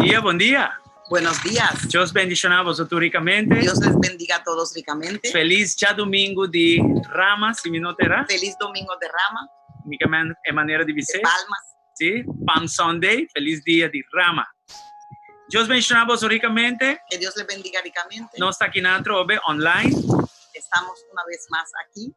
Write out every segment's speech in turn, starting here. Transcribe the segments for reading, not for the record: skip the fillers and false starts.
dia, bon dia. Buenos días. Dios bendishoná boso tur rikamente. Dios les bendiga a todos ricamente. Felis djadumingu di Rama, si mi no ta erá. Feliz domingo de Rama, Mi ke men e manera di de bis'é. Palmas. Sí, Palm Sunday, felis dia di Rama. Dios bendishoná boso rikamente. Que Dios les bendiga ricamente. Nos ta akinan atrobe online. Estamos una vez más aquí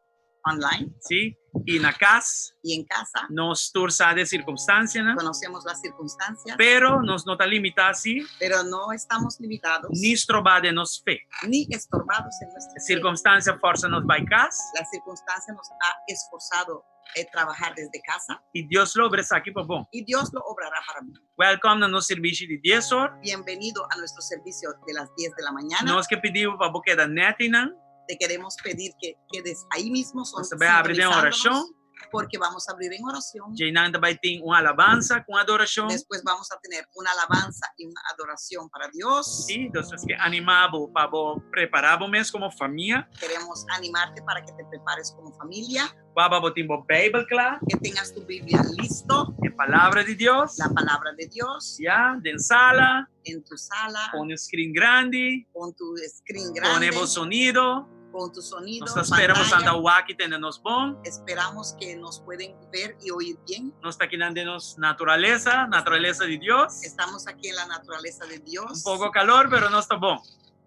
online. Sí, i na kas. Y en casa. Nos tur sa di e sirkunstansianan. Conocemos las circunstancias. Pero nos no ta limitá si. Pero no estamos limitados. Ni strobá den nos fe. Ni estorbados en nuestra fe. Sirkunstansia a fòrsa nos bai kas. La circunstancia nos ha esforzado eh, trabajar desde casa. I Dios lo obra esaki pa bon. Y Dios lo obrará para bien. Welkom na nos sirbishi di dies or. Bienvenido a nuestro servicio de las 10 de la mañana. Nos ke pidi bo pa bo keda nèt einan. Te queremos pedir que quedes ahí mismo son, Nos ta bai abri den orashon. Porque vamos a abrir en oración. Djeinan ta bai tin un alabansa ku un adorashon. Después vamos a tener una alabanza y una adoración para Dios. Sí, dus nos ke animá bo pa bo prepará bo mes komo famia. Queremos animarte para que te prepares como familia. Kua bo tin bo Beibel kla. Que tengas tu Biblia listo. E Palabra di Dios. La Palabra de Dios. Ya, den sala. En tu sala. Pone un screen grandi. Pon tu screen grande. Pone bo sonido. Pon tu sonido. Nos ta spera bo pantalla. ta wak i tende nos bon. Esperamos que nos pueden ver y oír bien. Nos ta akinan den nos naturalesa, naturalesa di Dios. Estamos aquí en la naturaleza de Dios. Un poko kalor, pero nos ta bon.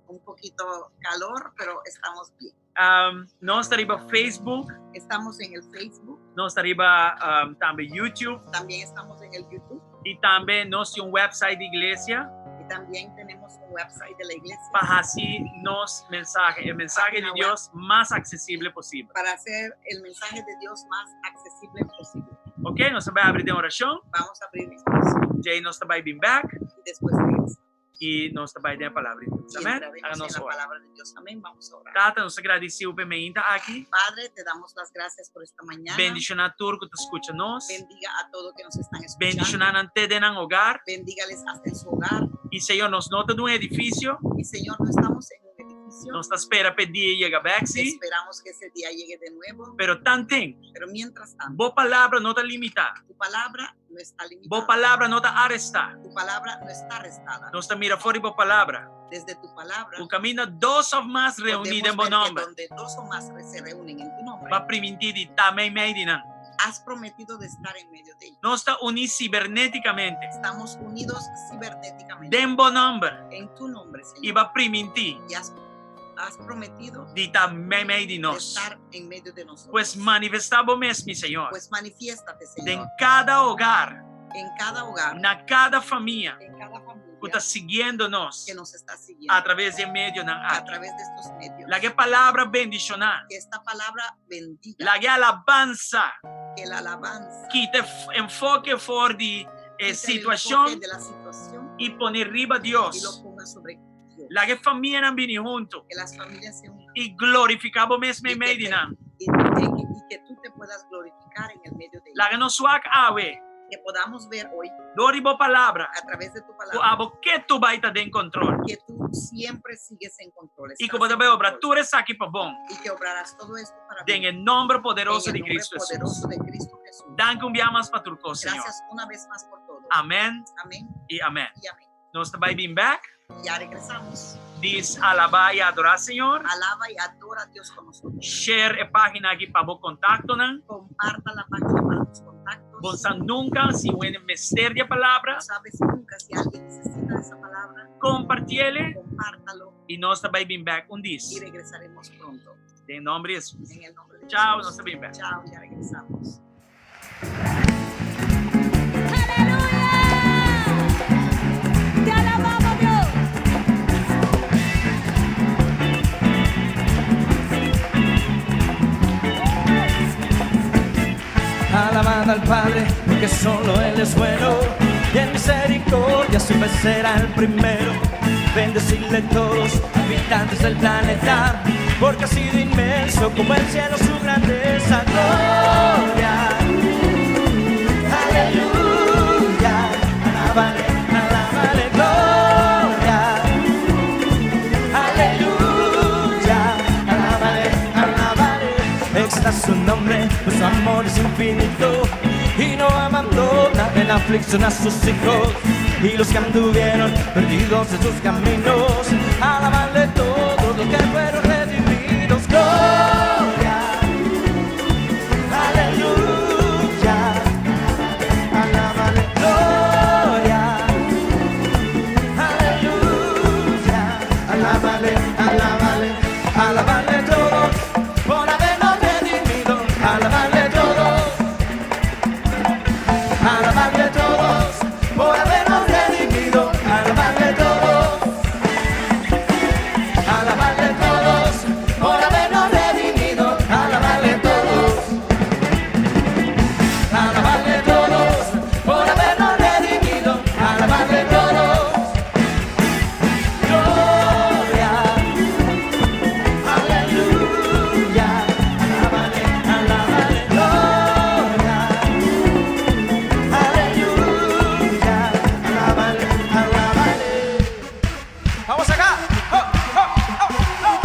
Un poquito calor, pero estamos bien. Um, nos ta riba Facebook. Estamos en el Facebook. Nos ta riba um, tambe YouTube. También estamos en el YouTube. I tambe nos tin un website di iglesia. Y también tenemos un website de la iglesia. Pa hasi nos mensahe, e mensahe di Dios mas aksesibel posibel. Para hacer el mensaje de Dios más accesible posible. Ok, nos ta bai abri den orashon. Vamos a abrir en oración. Djei nos ta bai bin bèk. Y después regresamos. I nos ta bai den e Palabra di Dios. Amén. Haga nos ora. Tata, nos ta gradisí bo pa e meinta aki. Padre, te damos las gracias por esta mañana. Bendishoná tur ku ta skucha nos. Bendiga a todo que nos están escuchando. Bendishoná nan te den nan hogar. Bendígales hasta en su hogar. I Señor, nos no ta den un edifisio. Y Señor, no estamos en un edificio. Nos ta spera pa e dia yega bèk, sí. Esperamos que ese día llegue de nuevo. Pero tanten. Pero mientras tanto. Bo palabra no ta limitá. Tu palabra no está limitada. Bo palabra no ta arestá. Tu palabra no está arrestada. Nos ta mira for di bo palabra. Desde tu palabra. Ku kaminda dos òf mas reuní den bo nòmber. Donde dos o más se reúnen en tu nombre. Bo a primintí di ta meimei di nan. Has prometido de estar en medio de ellos. Nos ta uní sibernétikamente. Estamos unidos cibernéticamente. Den bo nòmber. En tu nombre, Señor. I bo a primintí. Y has has prometido Di ta meimei di nos. De estar en medio de nosotros. Pues manifestá bo mes, mi Señor. Pues manifiéstate, Señor. Den kada hogar. En cada hogar. Na kada famia. En cada familia. Ku ta siguiendo nos. Que nos está siguiendo. A traves di e medionan aki. A través de estos medios. Laga e palabra bendishoná. Que esta palabra bendiga. Laga e alabansa. Que la alabanza. Kita e enfoke for di e situacion. De la situación. I pone riba Dios. Y lo ponga sobre Laga e famianan bini huntu. Que las familias se unan. I glorifiká bo mes meimei di nan. Y que tú te puedas glorificar en el medio de ellos. Laga nos wak awe. Que podamos ver hoy. Dor di bo palabra. A través de tu palabra. Ku abo ketu bai ta den control. Que tú siempre sigues en control. I ku bo ta bai obra tur esaki pa bon. Y que obrarás todo esto para Den e nomber poderoso di Cristo En el nombre poderoso de Cristo Jesús. Danki un bia mas pa tur kos, Señor. Gracias una vez más por todo. Amen. Amén. I amen. Y amén. Nos ta bai bin bek. Ya regresamos. Dis alabá i adorá Señor. Alaba y adora a Dios con nosotros. Share e página aki pa bo kontaktonan. Comparta la página para tus contactos. Bo sa nunka si un hende mester di e palabra. No sabes nunca si alguien necesita de esa palabra. Kompartiele. Compártalo. I nos ta bai bin bek un dis. Y regresaremos pronto. Den nomber di Hesus. En el nombre de Chao, Jesús. nos ta bin bek. Chao, ya regresamos. Alabad al Padre, porque solo Él es bueno, y en misericordia siempre será el primero. Bendecirle todos, habitantes del planeta, porque ha sido inmenso como el cielo su grandeza. Gloria, aleluya, alábale, alábale, gloria, aleluya, alábale, alábale. Exalta su nombre, pues su amor es infinito y no abandona en aflicción a sus hijos. Y los que anduvieron perdidos en sus caminos. Alabadle todos los que fueron redimidos. Gloria, aleluya, alábale, gloria, aleluya, alábale, alábale, alábale todos por habernos redimido, alábale todos, alábale todos por habernos redimido, alábale todos, alábale todos por habernos redimido, alábale todos. Alabadle todos por habernos redimido, alabadle todos. Gloria, aleluya, alábale, alábale, gloria, aleluya, alábale, alábale. Vamos acá. Oh, oh, oh, oh.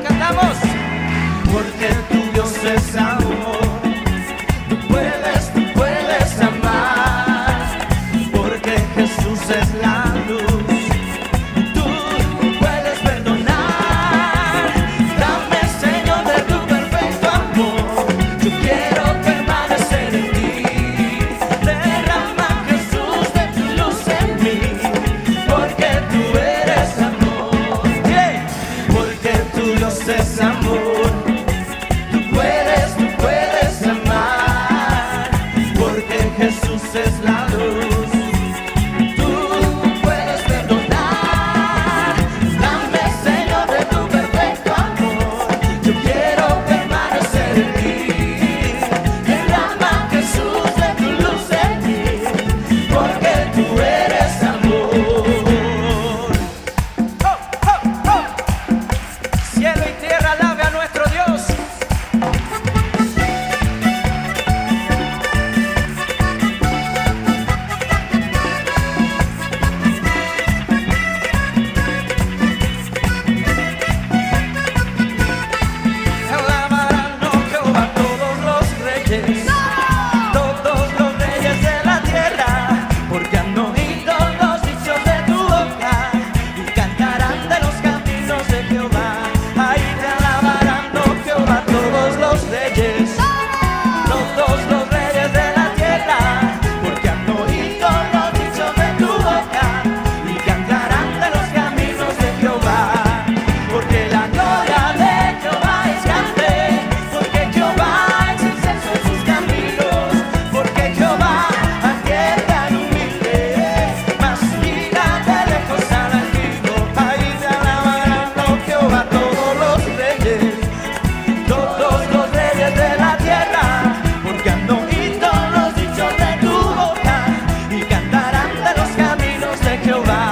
Cantamos. Porque tu Dios es amor. Tú puedes amar. Porque Jesús es la luz. Tú puedes perdonar. Dame, Señor, de tu perfecto amor. Yo quiero permanecer en ti. Derrama, Jesús, de tu luz en mí. Porque tú eres amor. Yeah. Porque tu Dios es amor. Tú puedes amar. Porque Jesús es la luz. Tú puedes perdonar. Dame, Señor, de tu perfecto amor. Yo quiero permanecer en ti. Derrama, Jesús, de tu luz en mí. Porque tú eres amor. Oh, oh, oh. Cielo y tierra alabe a nuestro Dios. Alabarán a Jehová todos los reyes, todos los reyes de la tierra, porque han oído los dichos de tu boca y cantarán de los caminos de Jehová. Ahí te alabarán, oh Jehová, todos los reyes, todos los reyes de la tierra, porque han oído los dichos de tu boca y cantarán de los caminos de Jehová. Porque la gloria de Jehová es grande, porque Jehová es excelso en sus caminos, porque Jehová atiende al humilde, mas mira de lejos al altivo. Ahí te alabarán, oh Jehová, todos los reyes, todos los reyes de la tierra, porque han oído los dichos de tu boca y cantarán de los caminos de Jehová.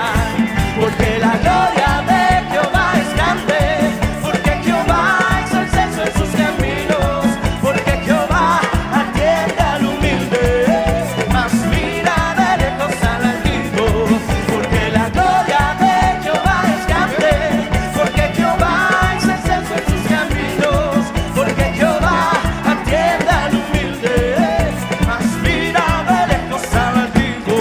Porque la gloria de Jehová es grande, porque Jehová es excelso en sus caminos, porque Jehová atiende al humilde, mas mira de lejos al altivo. Porque la gloria de Jehová es grande, porque Jehová es excelso en sus caminos, porque Jehová atiende al humilde, mas mira de lejos al altivo.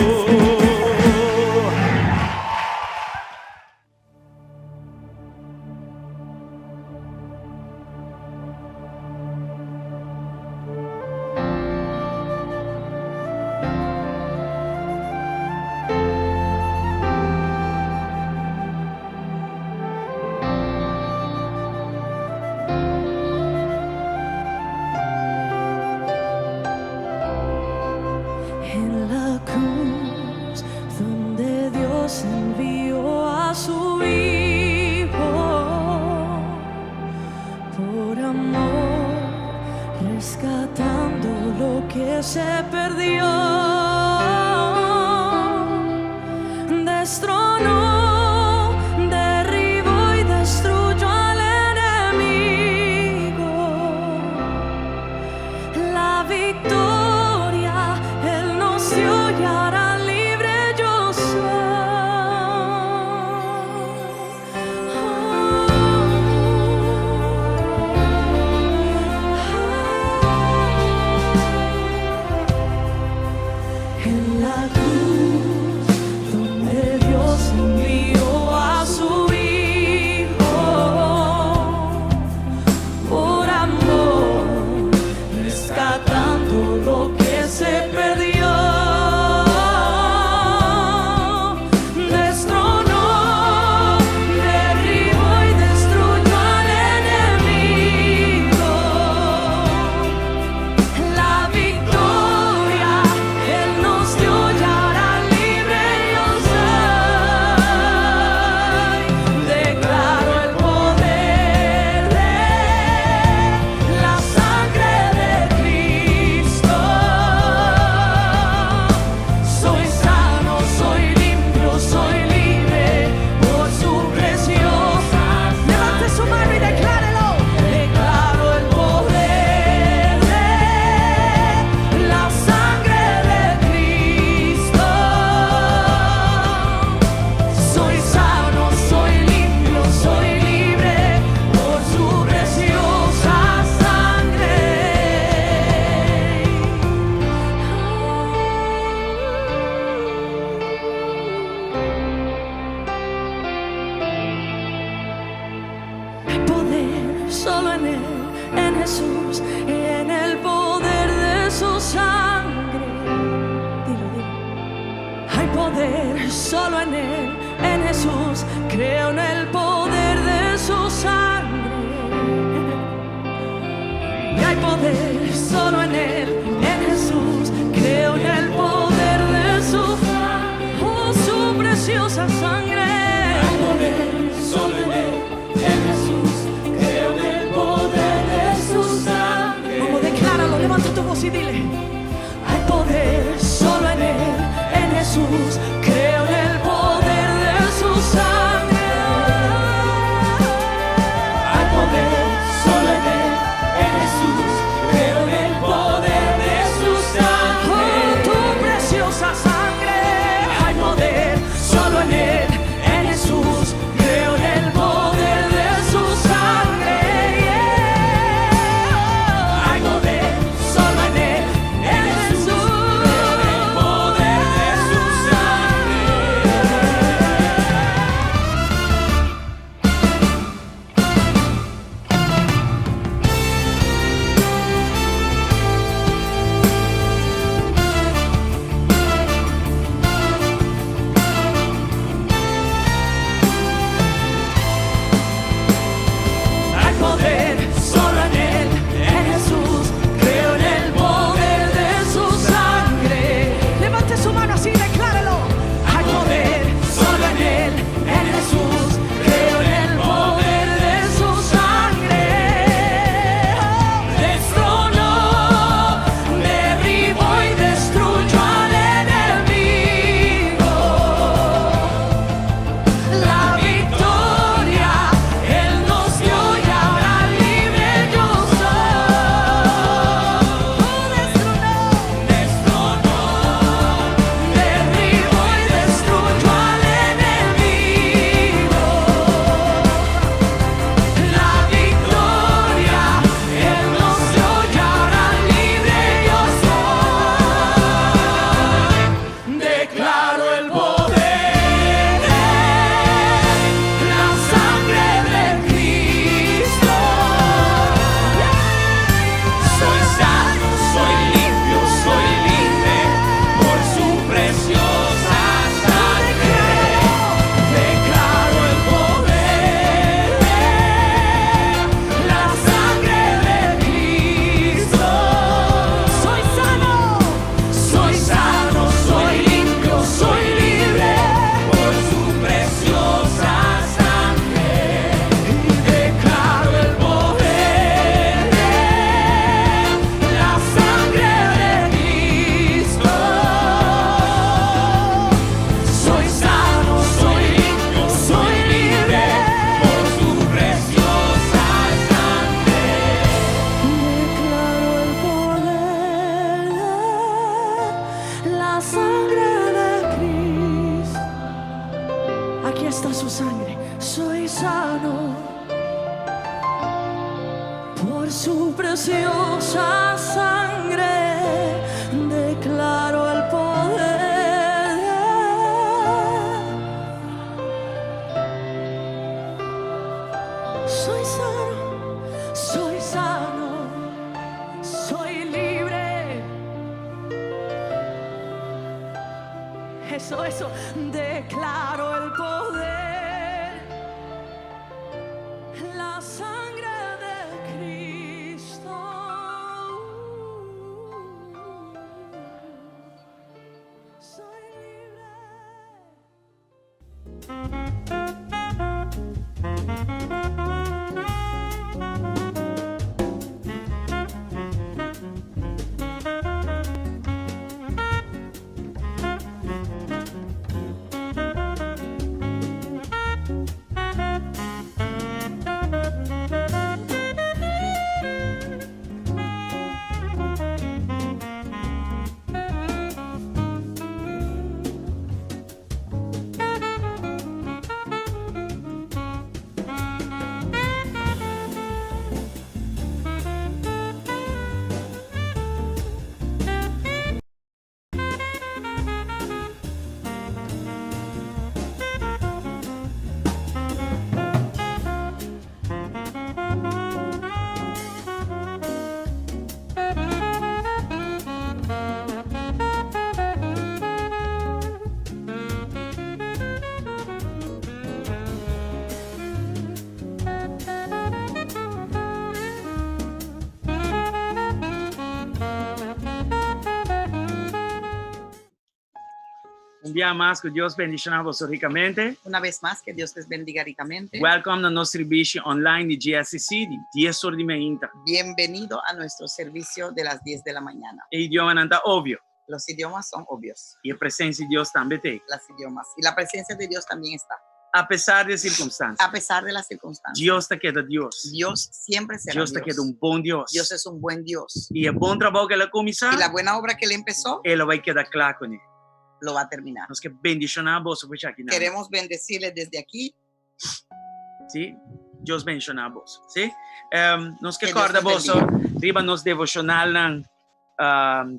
En la cruz donde Dios envió a su Hijo por amor, rescatando lo que se perdió, destronó, derribó y destruyó al enemigo. La victoria Él nos dio y ahora libre yo soy. Jesús, en el poder de su sangre. Dilo, dilo. Hay poder solo en Él, en Jesús. Creo en el poder de su sangre. Y hay poder solo en Él, en Jesús. Creo en el poder de su, oh, su preciosa sangre. Hay poder solo en Él, en Jesús. Creo en el poder de su sangre. Vamos, decláralo, levanta tu voz y dile. Hay poder solo en Él, en Jesús. Creo en el poder de su sangre. Hay poder solo en Él, en Jesús. Creo en el poder de su sangre. Oh, tu preciosa sangre. Hay poder solo en Él, en Jesús. Creo en el poder de su sangre. Yeah. Hay poder solo en Él, en Jesús. Creo en el poder de su sangre. Hay poder solo en Él, en Jesús. Creo en el poder de su sangre. Levante su mano así, decláralo. Hay poder solo en Él, en Jesús. Creo en el poder de su sangre. Destronó, derribó y destruyó al enemigo. La victoria Él nos dio y ahora libre yo soy. Destronó, Destronó, derribó y destruyó al enemigo. La victoria Él nos dio y ahora libre yo soy. Declaro el poder de la sangre de Cristo. Soy sano, soy limpio, soy libre por su preciosa sangre. Declaro el poder de la sangre de Cristo. Soy sano, Soy sano, soy limpio, soy libre por su preciosa sangre. Declaro el poder de la sangre de Cristo. Soy sano, soy limpio, soy libre por su preciosa sangre. Declaro el poder de la sangre de Cristo. Aquí está su sangre. Soy sano por su preciosa sangre. Declaro el poder. Soy sano, soy sano, soy libre. Eso, eso, declaro el poder, la sangre de Cristo. Soy libre. Un dia mas ku Dios bendishoná boso rikamente. Una vez más, que Dios les bendiga ricamente. Welcome na nos servisio online di GSCC di 10 or di mainta. Bienvenido a nuestro servicio de las 10 de la mañana. E idiomanan ta obvio. Los idiomas son obvios. I e presensia di Dios tambe t'ei. Las idiomas. Y la presencia de Dios también está. Apesar di sirkunstansia. A pesar de las circunstancias. Dios ta keda Dios. Dios siempre será Dios ta Dios. keda un bon Dios. Dios es un buen Dios. I e bon trabou ku el a kuminsá, Y la buena obra que él empezó, e lo bai keda kla kuné. lo va a terminar. Nos ke bendishoná boso for aki. Queremos bendecirles desde aquí. Si? Dios bendishoná boso. Si? Nos ke Que Dios kòrda les boso bendiga. riba nos devoshonalnan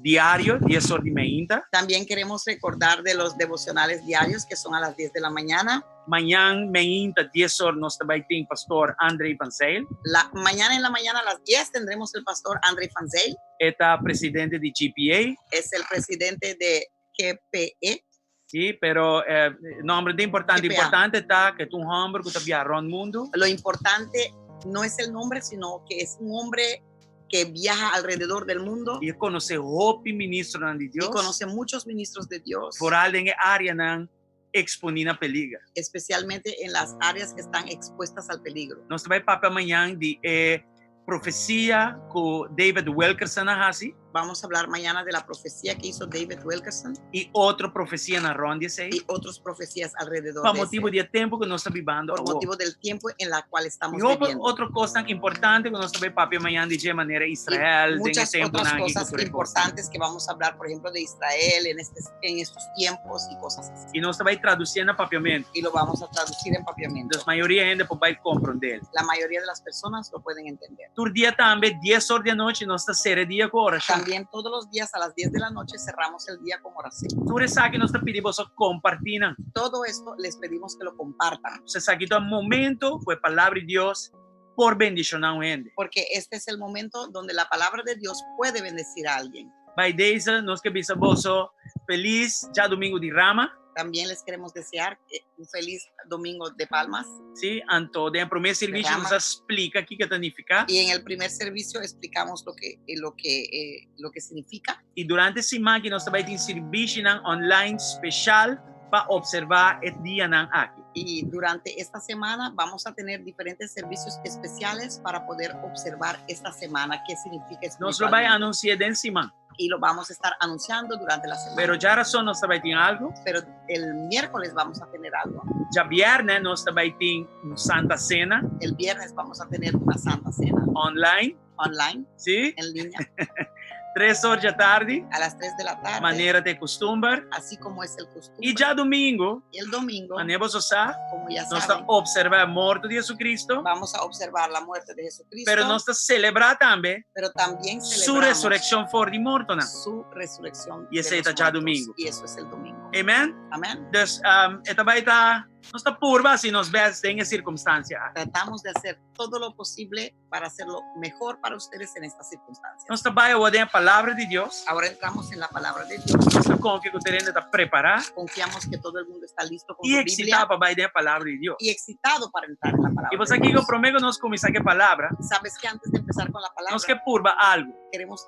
diario, 10 or di mainta. También queremos recordar de los devocionales diarios que son a las 10 de la mañana. Mañan mainta 10 or nos ta bai tin pastor André Van Zijl. Mañana en la mañana a las 10 tendremos el pastor André Van Zijl. E ta presidente di GPA. Es el presidente de GPE. Si, pero nòmber no ta importante. GPA. Importante ta ku e ta un hòmber ku ta biaha rònt mundu. Lo importante no es el nombre, sino que es un hombre que viaja alrededor del mundo. I e konosé hopi ministronan di Y Dios. conoce muchos ministros de Dios. Vooral den e áreanan eksponé na peliger. Especialmente en las áreas que están expuestas al peligro. Nos ta bai papia mañan di e profesia ku David Wilkerson a hasi. Vamos a hablar mañana de la profecía que hizo David Wilkerson. I otro profesianan rònt di esei. Y otras profecías alrededor Pa de motibu ese. di e tempu ku nos ta bibando. Por motivo del tiempo en la cual estamos I otro, viviendo. otro kos importante ku nos ta bai papia mañan di manera Israel, Y muchas tempu otras nan, cosas importantes que vamos a hablar, por ejemplo, de Israel en estos tiempos y cosas así. I nos ta bai tradusi na papiamentu. Y lo vamos a traducir en papiamento. Anto, mayoria hende por bai komprondé. La mayoría de las personas lo pueden entender. Tur dia tambe, 10 or di anochi, nos ta sera dia ku orashon. También todos los días a las 10 de la noche cerramos el día con oración. Tur esaki nos ta pidi boso kompartí nan. Todo esto les pedimos que lo compartan. Esaki ta un momento ku e palabra di Dios por bendishoná un hende. Porque este es el momento donde la palabra de Dios puede bendecir a alguien. By deze, nos ke bisa boso felis djadumingu di Rama. También les queremos desear un feliz domingo de Palmas. Si, anto, den promé servisio Rama. nos a splika kiko e ta nifiká. Y en el primer servicio explicamos lo que significa. I durante e siman aki nos tambe tin servisio online spesial pa opservá e dianan aki. Y durante esta semana vamos a tener diferentes servicios especiales para poder observar esta semana qué significa Nos lo bai espiritualmente. anunsiá den siman. Y lo vamos a estar anunciando durante la semana. Pero djárason nos tambe tin algu. Pero el miércoles vamos a tener algo. Djabièrnè nos tambe tin un Santa Sena. El viernes vamos a tener una Santa Cena. Online. Online. Si? En línea. 3 or di atardi. A las 3 de la tarde. Manera di kustumber. Así como es el costumbre. I djadumingu. Y el domingo. Manera boso sa. Como ya Nos ta saben. opservá morto di Hesukristu. Vamos a observar la muerte de Jesucristo. Pero nos ta selebrá tambe. Pero también Su celebramos resurekshon for di mortonan. su resurrección I esei de ta los dja muertos. domingo. Y eso es el domingo. Amèn? Amén. Dus, e tambe ta, nos ta purba hasi nos best den e sirkunstansia. Tratamos de hacer todo lo posible para hacerlo mejor para ustedes en estas circunstancias. Nos ta bai awor den e palabra di Dios. Ahora entramos en la palabra de Dios. Nos ta konfia ku tur hende ta prepará. Confiamos que todo el mundo está listo con I su eksitá Biblia. pa bai den e palabra di Dios. Y excitado para entrar en la palabra I bo de sa kiko Dios. promé ku nos kuminsá ku e palabra. Sabes que antes de empezar con la palabra, Nos ke purba algu. queremos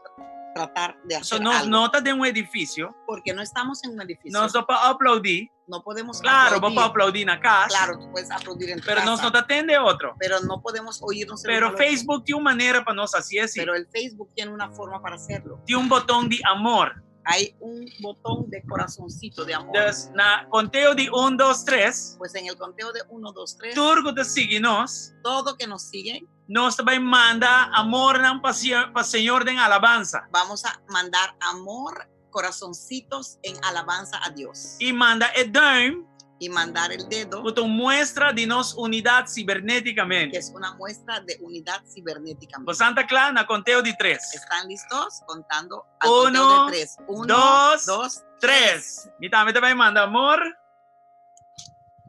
tratar de So, hacer nos algo. no ta den un edifisio. Porque no estamos en un edificio. Nos no por aploudí. No podemos Klaro, bo aplaudir. por aploudí na kas. Claro, tú puedes aplaudir en tu Pero nos casa. no ta tende otro. Pero no podemos oírnos el Pero uno al otro. Facebook tin un manera pa nos hasi asina. Pero el Facebook tiene una forma para hacerlo. Tin un boton di amor. Hay un botón de corazoncito de amor. Dus na konteo di 1, 2, 3. Pues en el conteo de 1, 2, 3. Tur ku ta sigui nos. Todo que nos sigue. Nos ta bai manda amornan pa pa Señor den alabansa. Vamos a mandar amor, corazoncitos en alabanza a Dios. I manda e duim. Y mandar el dedo. Ku ta un muestra di nos unidat sibernétikamente. Que es una muestra de unidad cibernéticamente. Boso ta kla na konteo di 3. ¿Están listos? Contando al 1, conteo de 3. 1, 2, 2, 3. Mi tambe ta bai manda amor.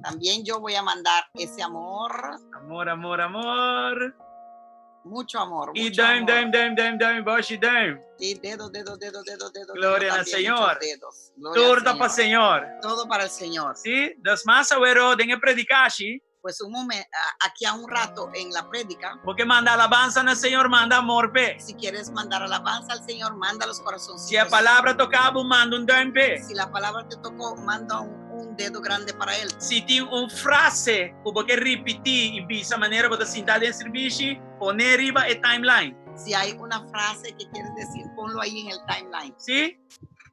También yo voy a mandar ese amor. Amor, amor, amor. Mucho amor. I Mucho duim, amor. duim, duim, duim, duim, bòshi duim. Y dedo, dedo, dedo, dedo, dedo. Gloria dedo, al también, Señor. muchos dedos. Gloria al Tur ta pa Señor. Señor. Todo para el Señor. Si? Dus mas awor den e predikashi. Pues un momento, aquí a un rato en la prédica. Bo ke manda alabansa na Señor, manda amor p'e. Si quieres mandar alabanza al Señor, manda los corazoncitos. Si e palabra toka bo, manda un dùim p'e. Si la palabra te tocó, manda un dedo grande para Él. Si tin un frase ku bo ke ripití i bisa manera bo ta sinta den sirbishi, pon'é riba e timeline. Si hay una frase que quieres decir, ponlo ahí en el timeline. Sí?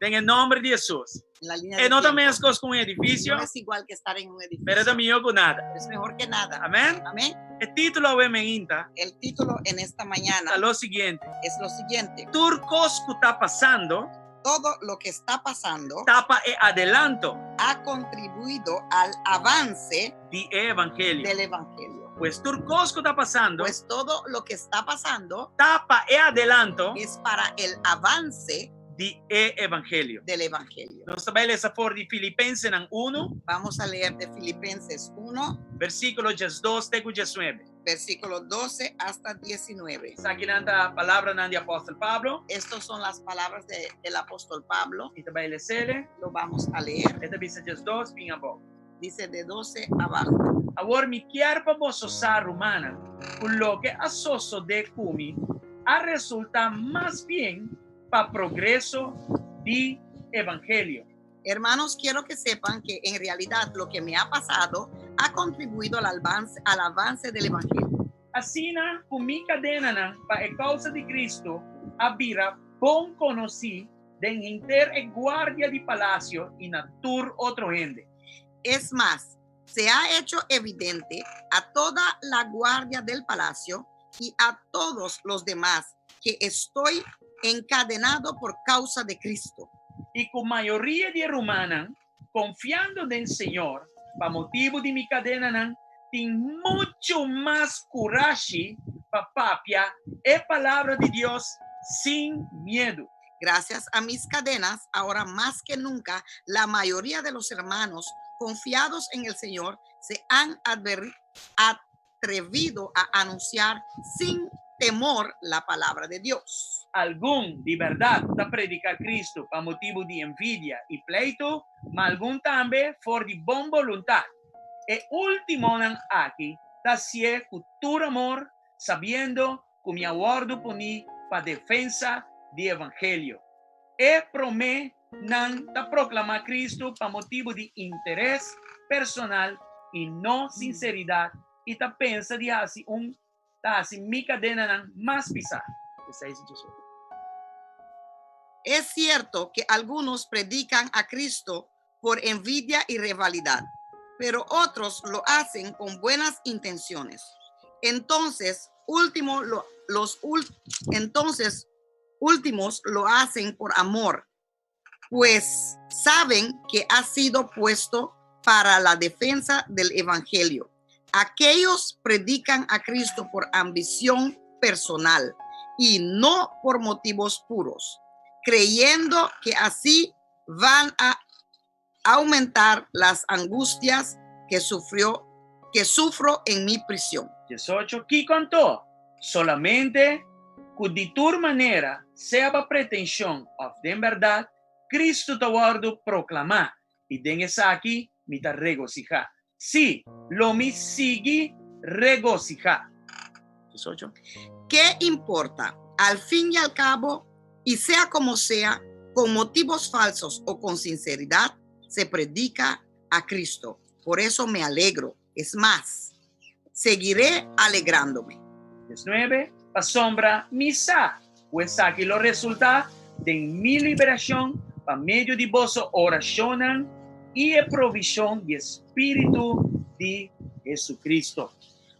Den e nòmber di Hesus. En la línea E de no ta tiempo. meskos ku un edifisio, No es igual que estar en un edificio. pero e ta mihó ku nada. Pero es mejor que nada. Amèn? Amén. E título awe meinta El título en esta mañana ta lo siguiente. es lo siguiente. Tur kos ku ta pasando Todo lo que está pasando ta pa e adelanto ha contribuido al avance di e evangelio. del evangelio. Pues tur kos ku ta pasando Pues todo lo que está pasando ta pa e adelanto es para el avance di e evangelio. del evangelio. Nos ta bai lesa for di Filipensenan 1. Vamos a leer de Filipenses 1. Versíkulo 12 te ku 19. Versículo 12 hasta 19. Esakinan ta palabranan di apòstel Pablo. Estas son las palabras de, del apóstol Pablo. I ta bai lesele. Lo vamos a leer. E ta bisa 12 bin abou. Dice de 12 abajo. Awor mi kier pa boso sa, rumannan, ku loke a sosodé ku mi a resultá mas bien pa progreso di evangelio. Hermanos, quiero que sepan que en realidad lo que me ha pasado ha contribuido al avance, al avance del Evangelio. Asina ku mi kadenanan pa e kousa di Kristu a bira bon konosí den henter e guardia di palasio i na tur otro hende. Es más, se ha hecho evidente a toda la guardia del palacio y a todos los demás que estoy encadenado por causa de Cristo. I ku mayoria di e rumannan, konfiando den Señor pa motibu di mi kadenanan, tin muchu mas kurashi pa papia e palabra di Dios sin miedu. Gracias a mis cadenas, ahora más que nunca, la mayoría de los hermanos confiados en el Señor se han atrevido a anunciar sin temor la palabra de Dios. Algun di bèrdat ta prediká Kristu pa motibu di envidia i pleitu, ma algun tambe for di bon boluntat. E últimonan aki ta hasié ku tur amor, sabiendo ku mi a wòrdu poní pa defensa di evangelio. E promé nan ta proklamá Kristu pa motibu di interes personal i no sinseridat i ta pensa di hasi un ta hasi mi kadenanan mas pisá. 16 i 18. Es cierto que algunos predican a Cristo por envidia y rivalidad, pero otros lo hacen con buenas intenciones. Entonces, último, lo, los entonces, últimos lo hacen por amor, pues saben que ha sido puesto para la defensa del Evangelio. Aquellos predican a Cristo por ambición personal y no por motivos puros, creyendo que así van a aumentar las angustias que sufrió que sufro en mi prisión. 18, Kiko anto? Solamente ku di tur manera, sea pa pretenshon òf den bèrdat, Kristu ta wòrdu proklamá, i den esaki mi ta regosihá. Sí, lo mi sigui regosihá. 18. Ke importa? Al fin y al cabo, y sea como sea, con motivos falsos o con sinceridad, se predica a Cristo. Por eso me alegro. Es más, seguiré alegrándome. 19, Pasobra mi sa ku esaki lo resultá den mi liberashon pa medio di boso orashonnan i e provishon di e Spiritu di Jesucristo.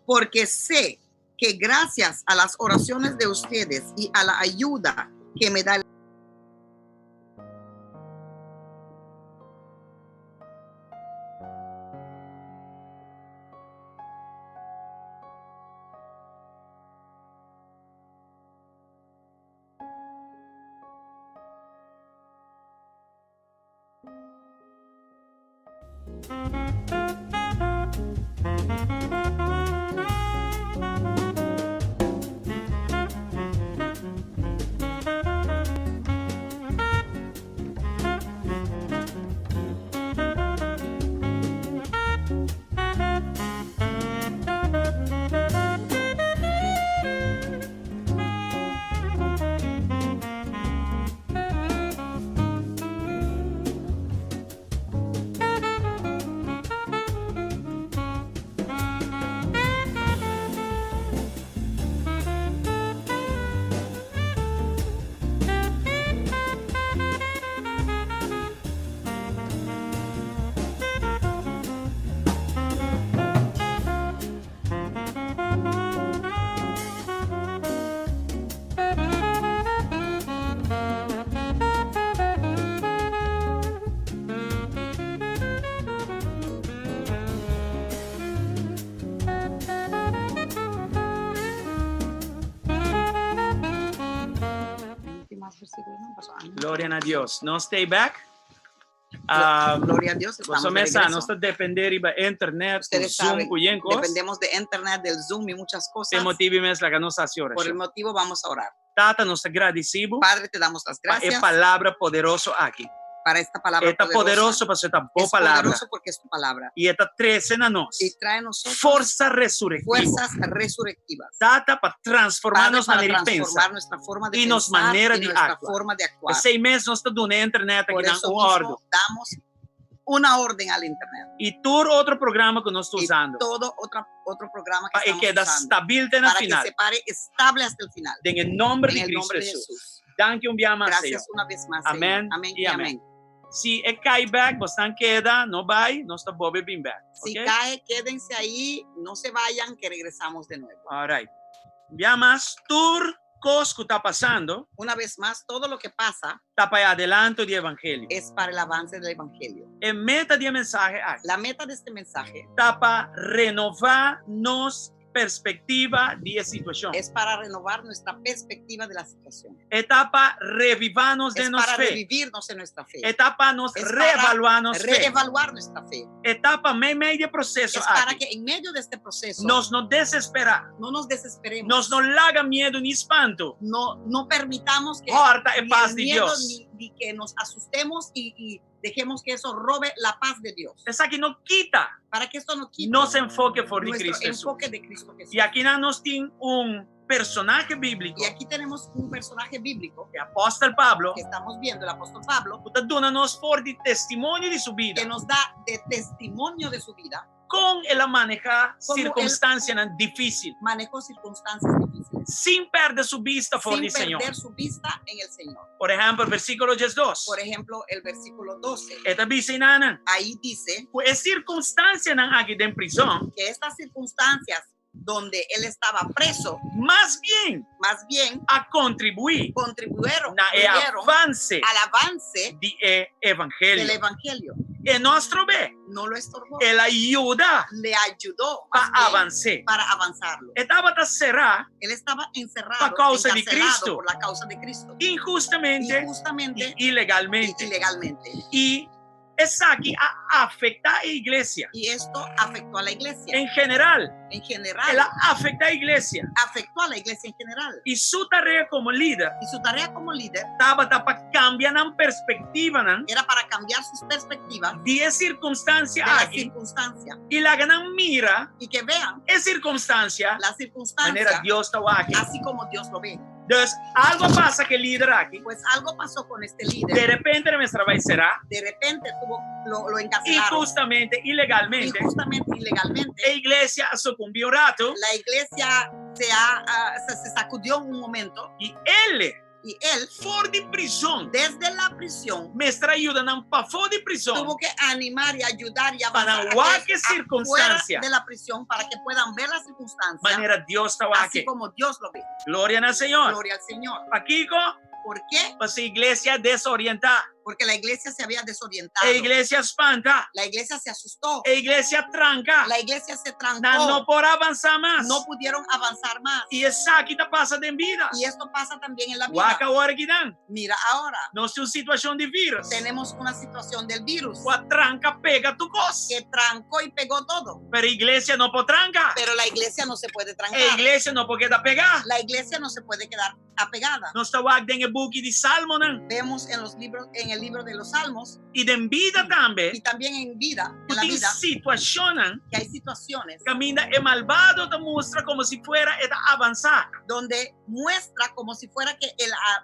Porque sé que gracias a las oraciones de ustedes y a la ayuda que me da el Gloria na Dios. Nos ta back. Gloria a Dios. Estamos Bo de sa, regreso. nos ta depende riba internet, Ustedes Zoom, saben, ku yen kos. Dependemos de internet, del Zoom y muchas cosas. E motibu mes laga nos hasi Por el orashon. motivo vamos a orar. Tata, nos ta gradisí Bo Padre, te damos las pa e gracias palabra poderoso aki. Para esta palabra E ta poderosa. poderoso pasobra ta bo Es palabra. poderoso porque es tu palabra. I e ta trese na nos Y trae a nosotros forsa resurektivo. Fuerzas resurrectivas. Tata, pa transformá Padre, nos para manera di pensa. transformar nuestra forma de Y nos pensar manera y de nuestra actuar. Forma de actuar. P'esei mes nos ta duna internet Por aki eso un òrdu. Mismo damos una orden al internet. I tur otro programa ku nos ta Y usando. Todo otro programa que Pa estamos keda usando. stabil te na Para que final. Se pare estable hasta el final. Den nòmber En di el Kristu nombre de Hesus. Jesús. Danki un biaha mas, Señor. Gracias una vez más, Amén Señor. Amén y y amén. amén. Si e kai back, boso keda, no bai, nos ta bolbe bin back. Si Ok? cae, quédense ahí, no se vayan, que regresamos de nuevo. All right. Biaha mas, tur kos ku ta pasando, Una vez más, todo lo que pasa ta pa adelanto di evangelio. Es para el avance del evangelio. E meta di e mensahe aki La meta de este mensaje ta pa renobá nos perspektiva di situashon. Es para renovar nuestra perspectiva de la situación. E ta pa revivá nos Es den nos para fe. revivirnos en nuestra fe. E ta pa nos Es para reevaluá nos fe. Reevaluar nuestra fe. E ta pa meimei di e proseso Es para aki que en medio de este proceso nos no desesperá. No nos desesperemos. Nos no laga miedu ni spantu. No, no permitamos que Hòrta e ni pas el di miedo Dios. ni que nos asustemos y dejemos que eso robe la paz de Dios. Esaki no kita Para que esto no quite nos enfoke for di nuestro Kristu Hesus. Enfoque de Cristo Jesús. I aki nos tin un personahe bíbliko, Y aquí tenemos un personaje bíblico e apòstel Pablo, que estamos viendo, el apóstol Pablo, ku ta duna nos for di testimonio di su bida, que nos da de testimonio de su vida, kon el a manehá Kon el sirkunstansianan difísil, manejó circunstancias difíciles, sin pèrdè su bista for sin di Señor. Perder su vista en el Señor. Por ehèmpel, versíkulo 12. Por ejemplo, el versículo 12. E ta bisa einan, Ahí dice ku e sirkunstansianan aki den prizòn, que estas circunstancias donde él estaba preso, mas bien más bien a kontribuí contribuyeron, na e contribuyeron avanse al avance di e evangelio. Del evangelio. E no a strob'é. No lo estorbó. El a yuda Le ayudó pa más bien avans'é. Para avanzarlo. E tabata será Él estaba encerrado, pa kousa di encarcelado Kristu. Por la causa de Cristo. Inhustamente Injustamente i ilegalmente. Y ilegalmente. I esaki a afektá e iglesia. Y esto afectó a la iglesia. En general, En general, el a afektá e iglesia. Afectó a la iglesia en general. I su tarea komo lider Y su tarea como líder tabata pa kambia nan perspektivanan era para cambiar sus perspectivas di e sirkunstansia de la aki circunstancia i laga nan mira y que vean e sirkunstansia la circunstancia manera Dios ta wak e. Así como Dios lo ve. Dus algu a pasa ku e lider aki. Pues algo pasó con este líder. Di repente e mester a bai será. De repente lo encarcelaron. Inhustamente, ilegalmente. Injustamente, ilegalmente. E iglesia a sukumbí un ratu. La iglesia se sacudió un momento. I e, Y él, for di prizòn, desde la prisión, mester a yuda nan pafó di prizòn. Tuvo que animar y ayudar y Para avanzar wak a que sirkunstansia. afuera de la prisión para que puedan ver la circunstancia Manera Dios ta wak e. así como Dios lo ve. Gloria na Señor. Gloria al Señor. Pakiko? ¿Por qué? Pasobra e iglesia a desorientá. Porque la iglesia se había desorientado. E iglesia a spanta. La iglesia se asustó. E iglesia a tranka. La iglesia se trancó. Nan no por a avansá mas. No pudieron avanzar más. I esaki ta pasa den bida. Y esto pasa también en la vida. Wak awor akinan. Mira ahora. Nos tin un situashon di vírùs. Tenemos una situación del virus. Ku a tranka pega tur kos. Que trancó y pegó todo. Pero iglesia no por tranka. Pero la iglesia no se puede trancar. E iglesia no por keda pegá. La iglesia no se puede quedar apegada. Nos ta wak den e buki di Salmonan. Vemos en los libros, en el libro de los Salmos. I den bida tambe. Y también en vida, en la Tin vida, situashonnan que hay situaciones kaminda e malvado ta mustra komo si fuera e ta avansá. Donde muestra como si fuera que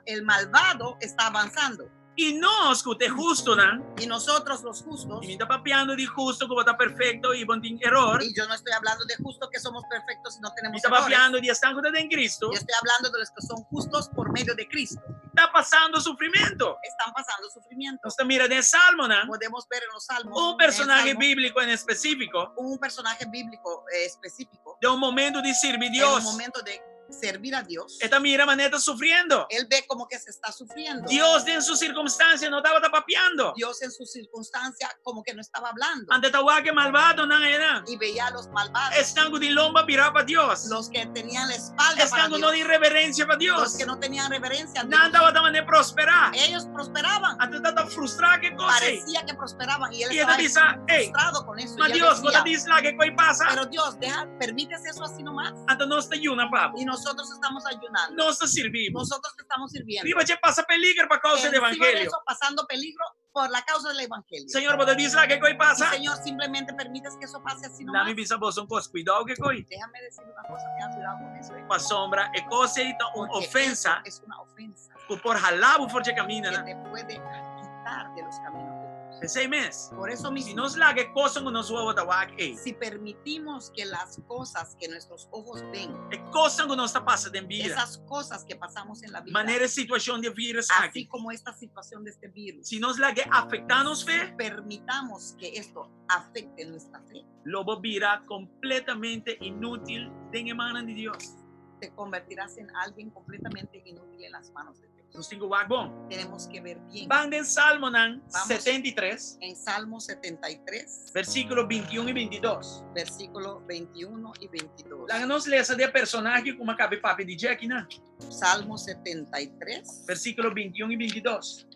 el malvado está avanzando. I nos ku ta hustunan. Y nosotros los justos. I mi n' ta papiando di hustu ku bo ta perfekto i bo n' tin eror. Y yo no estoy hablando de justo que somos perfectos y no tenemos Mi ta errores. papiando di esnan ku ta den Kristu. Yo estoy hablando de los que son justos por medio de Cristo. Ta pasando sufrimentu. Están pasando sufrimiento. Nos ta mira den Salmonan. Podemos ver en los Salmos. Un En el personahe Salmo, bíbliko en espesífiko. un personaje bíblico específico. Den un momento di sirbi En Dios. un momento de servir a Dios, E ta mira manera e ta sufriendo. Él ve como que se está sufriendo. Dios den su sirkunstansia no tabata papiando. Dios en su circunstancia como que no estaba hablando. Anto e ta wak e malbadonan einan. Y veía a los malvados, Esnan ku tin lomba birá pa Dios. los que tenían la espalda para Esnan ku no Dios, tin reverensia pa los Dios. que no tenían reverencia a Dios. Nan tabata manera prosperá. Ellos prosperaban, Anto e tabata frustrá ku e kos ei. parecía que prosperaban y él I e ta estaba bisa, ei, frustrado con eso. ma Y él Dios, bo ta decía, djis laga e kos ei pasa. pero Dios, deja, permites eso así nomás. Anto nos ta yuna pa bo. Y nosotros estamos ayunando, Nos ta sirbi bo. nosotros te estamos sirviendo. Riba dje pasa peliger pa kousa di Encima de evangelio. eso, pasando peligro por la causa del evangelio. Señor, bo ta djis laga e kos ei Y, pasa. Señor, simplemente permites que eso pase así nomás. Lami bisa boso un kos, kuidou ku e kos ei. Déjame decir una cosa, tengan cuidado con eso. ¿eh? Pasobra e kos ei ta un Porque ofensa eso es una ofensa ku por hala bo for di e kaminda que nan. te puede quitar de los caminos de Dios. P'esei mes, Por eso si mismo, nos laga e kosnan ku nos wowo ta wak ei, si permitimos que las cosas que nuestros ojos ven, e kosnan ku nos ta pasa den bida, esas cosas que pasamos en la vida, manera e situashon di e vírùs así aki, como esta situación de este virus, si nos lag'é afektá nos fe, permitamos que esto afecte nuestra fe, lo bo bira kompletamente inútil den e mannan di Dios. te convertirás en alguien completamente inútil en las manos de Dios. Nos tin ku wak bon. Tenemos que ver bien. Ban den Salmonan Vamos. 73, En Salmo 73, versíkulo 21 i 22. versículo 21 y 22. Laga nos lesa di e personahe ku m'a kaba di papia di dje akinan. Salmo 73, Versíkulo 21 i 22.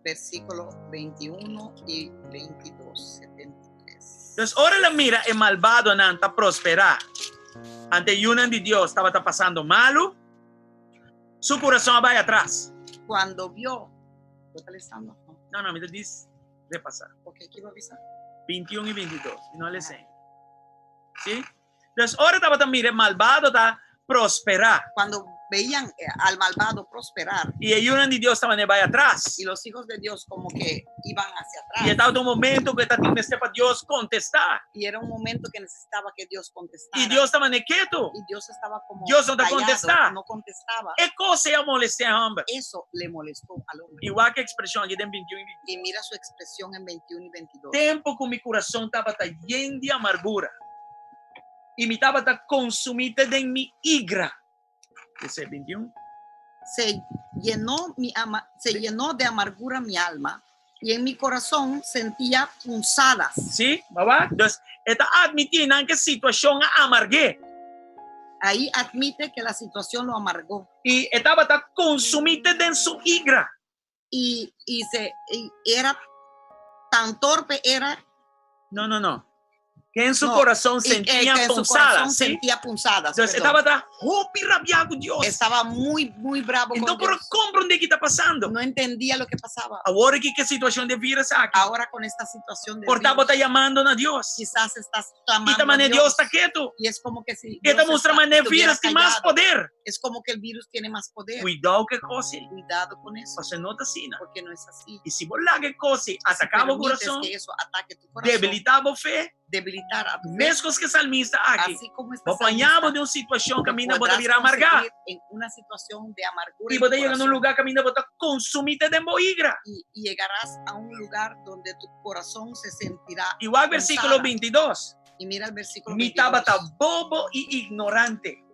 versículo 21 y 22. 73. Entonces, ora el a mira e malbadonan ta prosperá. Anto e yunan di Dios tabata pasando malu, su kurason a bai atras. Cuando vio, ¿lo está listando? No. No, no, mi ta djis repasá. Ok, ¿qué iba a avisar? 21 i 22, mi no a lesa ainda. Sí? Entonces, ora tabata mira e malbado ta prosperá. Cuando veían eh, al malvado prosperar I e yunan di Dios tabata bai atras. y los hijos de Dios como que iban hacia I atrás. tabata un momento ku e tabatin mester pa Dios kontestá. Y era un momento que necesitaba que Dios contestara. I Dios tabata ketu. Y Dios estaba como Dios no ta callado, kontestá. no contestaba. E kos ei a molestiá e hòmber. Eso le molestó al hombre. I wak e ekspreshon aki den 21 i 22. Y mira su expresión en 21 y 22. Tempu ku mi kurason tabata yen di amargura i mi tabata konsumí te den mi igra. Esei 21. Se llenó, mi ama, se llenó de amargura mi alma y en mi corazón sentía punzadas. Sí, bo a wak? Dus, e ta admití nan ku e situashon a amargu'é. Ahí admite que la situación lo amargó. I e tabata konsumí te den su igra. Y, y, se, y era tan torpe era No, no, no. Que en su No, corazón y que, sentía que en su punzadas, corazón ¿sí? sentía punzadas. Entonces, perdón. estaba hopi rabiá ku Dios. Estaba muy, muy bravo con E no por Dios. komprondé kiko ta pasando. No entendía lo que pasaba. Awor aki ku e situashon di vírùs aki. Ahora con esta situación de Por ta virus, bo ta yamando na Dios. quizás estás I clamando ta a manera Dios. Dios ta ketu. Y es como que si E ta Dios mustra está- manera estuviera vírùs tin mas callado. poder. Es como que el virus tiene más poder. Kuidou ku e kos ei. Cuidado con eso, Pasobra no ta asina. porque no es así. I si bo laga e kos ei Si ataká bo permites kurason, que eso ataque tu corazón, debilitá bo fe, debilitar a tu fe, meskos ku e salmista aki. así como este Bo pañá bo salmista, den un situashon te kaminda bo ta podrás bira amargá. conseguir en una situación de amargura I en bo tu ta yega na un corazón lugá kaminda bo ta konsumí te den bo igra. y, y llegarás a un lugar donde tu corazón se sentirá. I wak versíkulo Punzada. 22. Y mira el versículo Mi tabata 22. bobo i ignorante.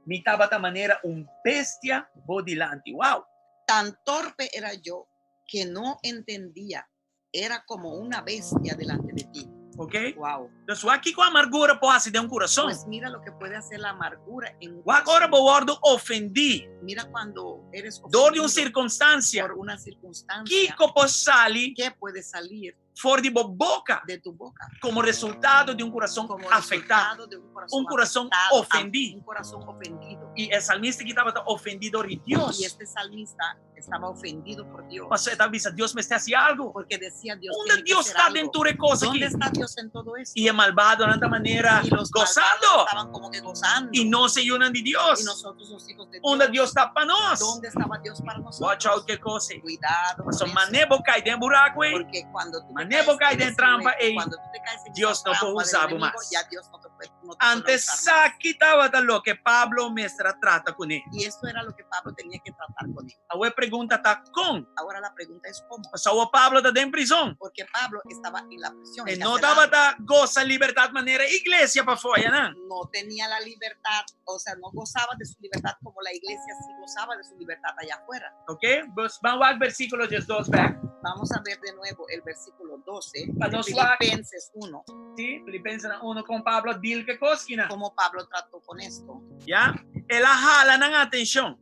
Mi tabata manera un bestia bo dilanti. Wow! Tan torpe era yo que no entendía. Era como una bestia delante de ti. Ok? Wow. Dus wak kiko amargura por hasi den un kurason. Pues mira lo que puede hacer la amargura en un Wak ora corazón. bo wòrdu ofendí Mira cuando eres dor di un ofendido sirkunstansia. por una circunstancia. Kiko por sali ¿Qué puede salir for di bo boka de tu boca? komo resultado di un kurason Como afektá, resultado de un corazón un kurason afectado, ofendí. Un corazón ofendido. I e salmista aki tabata ofendí dor di Dios. Y este salmista estaba ofendido por Dios. Pasobra e ta bisa, Dios mester hasi algu. Porque decía Dios. Unda tiene que Dios hacer ta algo. den tur e kos ¿Dónde aki? está Dios en todo esto? I e malbadonan ta manera Y los malvados gosando. estaban como que gozando. I nos e yunan di Dios. Y nosotros los hijos de Dios. Unda Dios ta pa nos? ¿Dónde estaba Dios para nosotros? Watch out ku e kos ei. Cuidado. con Paso eso, mane bo kai den buraku ei. Porque cuando tú te Mane Manera bo caes kai en den ese trampa momento, ei, cuando tú te caes en Dios esa no por trampa del usa bo enemigo, mas. ya Dios no te puede, no te podrá Anto usar más. esaki tabata loke Pablo mester a trata kuné. Y esto era lo que Pablo tenía que tratar con él. Awor e pregunta ta kon? Ahora la pregunta es cómo. Pasobra Pablo ta den prizon. Porque Pablo estaba en la prisión. E no encarcelado. tabata gosa libertat manera iglesia pafó ayanan. No tenía la libertad, o sea, no gozaba de su libertad como la iglesia sí gozaba de su libertad allá afuera. Ok? Pues ban wak versíkulo 12 bèk. Vamos a ver de nuevo el versículo 12 Pa de nos wak. Filipenses 1, Sí, Filipenses 1 kon Pablo a deal ku e kos akinan. cómo Pablo trató con esto. Ya? El a hala nan atenshon.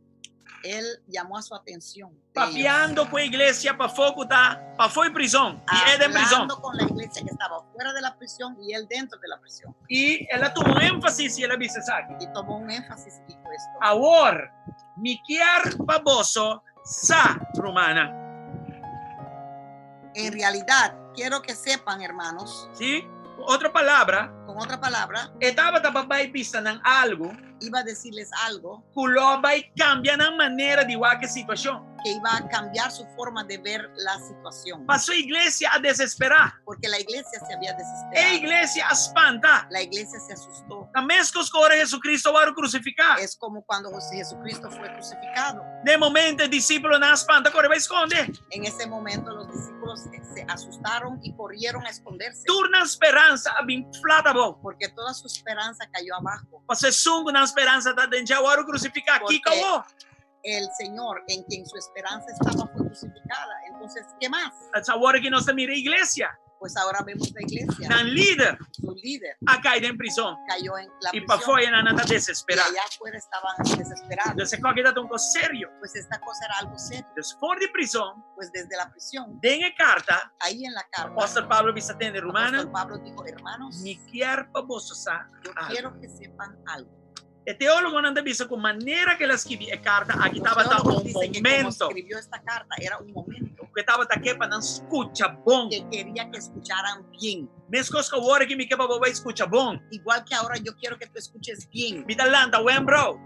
Él llamó a su atención. de ellos, Papiando ku e iglesia pafó ku ta pafó di prizon. I e den prizon. hablando con la iglesia que estaba fuera de la prisión y él dentro de la prisión. I el a tuma un énfasis i el a bisa esaki. Y tomó un énfasis y dijo esto. Awor, mi kier pa boso sa, rumannan. En realidad, quiero que sepan, hermanos, Sí? Ku otro palabra, con otra palabra, e tabata pa bai bisa nan algu iba a decirles algo ku lo bai kambia nan manera di wak e situashon. que iba a cambiar su forma de ver la situación. Paso e iglesia a desesperá. Porque la iglesia se había E desesperado. iglesia a spanta. La iglesia se asustó. Ta meskos ku ora Jesucristo a wòrdu krusifiká. Es como cuando Jesucristo fue crucificado. Na e momento e disipelnan a spanta kore bai skonde. En ese momento los discípulos se asustaron y corrieron a esconderse. Tur nan speransa a bin flat abou. Porque toda su esperanza cayó abajo. Paso esun ku nan speransa ta den dje a wòrdu krusifiká. Porque Kiko awor? el Señor en quien su esperanza estaba fue crucificada. Entonces, ¿qué más? Awor ku nos ta mira e iglesia. Pues ahora vemos la iglesia. Nan lider Su líder a kai den prizon. cayó en la I prisión. pafó nan ta Y desesperá. allá afuera estaban desesperados. Entonces, e kos aki ta un kos serio. Pues esta cosa era algo serio. Entonces, for di prizon, Pues desde la prisión, den e karta, ahí en la carta, Apòstel Pablo a bisa tende rumannan, apóstol Pablo dijo, hermanos, mi kier pa boso sa yo algu. quiero que sepan algo. E teólogonan ta bisa ku manera ku el a skibi e karta aki Los tabata teólogos un dicen que como momento escribió esta carta era un momento ku e tabata ke pa nan skucha bon. que quería que escucharan bien. Meskos ku awor ku mi ke pa bo bai skucha bon. Igual que ahora yo quiero que tú escuches bien. Mi ta lanta wembro.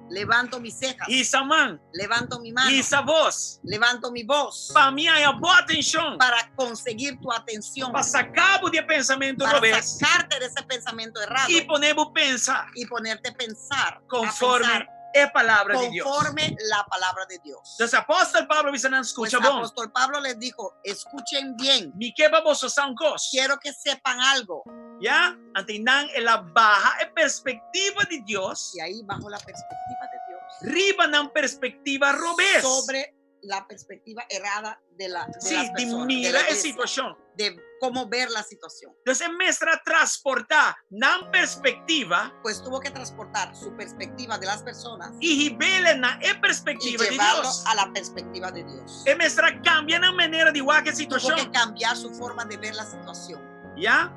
Levanto mis cejas. Hisa man. Levanto mi mano. Hisa bos. Levanto mi voz. Pa mi haña bo atenshon. Para conseguir tu atención. Pa saka bo di e pensamentu Para robes. sacarte de ese pensamiento errado. I pone bo pensa. Y ponerte a pensar. Conforme a pensar e palabra di Dios. Conforme la palabra de Dios. Entonces, apòstel Pablo a bisa nan Pues skucha bon. apóstol Pablo les dijo, escuchen bien. Mi ke pa boso sa un kos. Quiero que sepan algo. Ya? Anto einan el a baha e perspektiva di Dios. Y ahí bajo la perspectiva de Dios. Riba nan perspektiva robes. Sobre la perspectiva errada de la de Sí, las di personas, de mira la e iglesia, situashon. de cómo ver la situación. Entonces, e mester a transportá nan perspektiva. Pues tuvo que transportar su perspectiva de las personas I hib'é na e y perspektiva di llevarlo Dios. a la perspectiva de Dios. E mester a kambia nan manera di wak e Tuvo situashon. que cambiar su forma de ver la situación. Ya?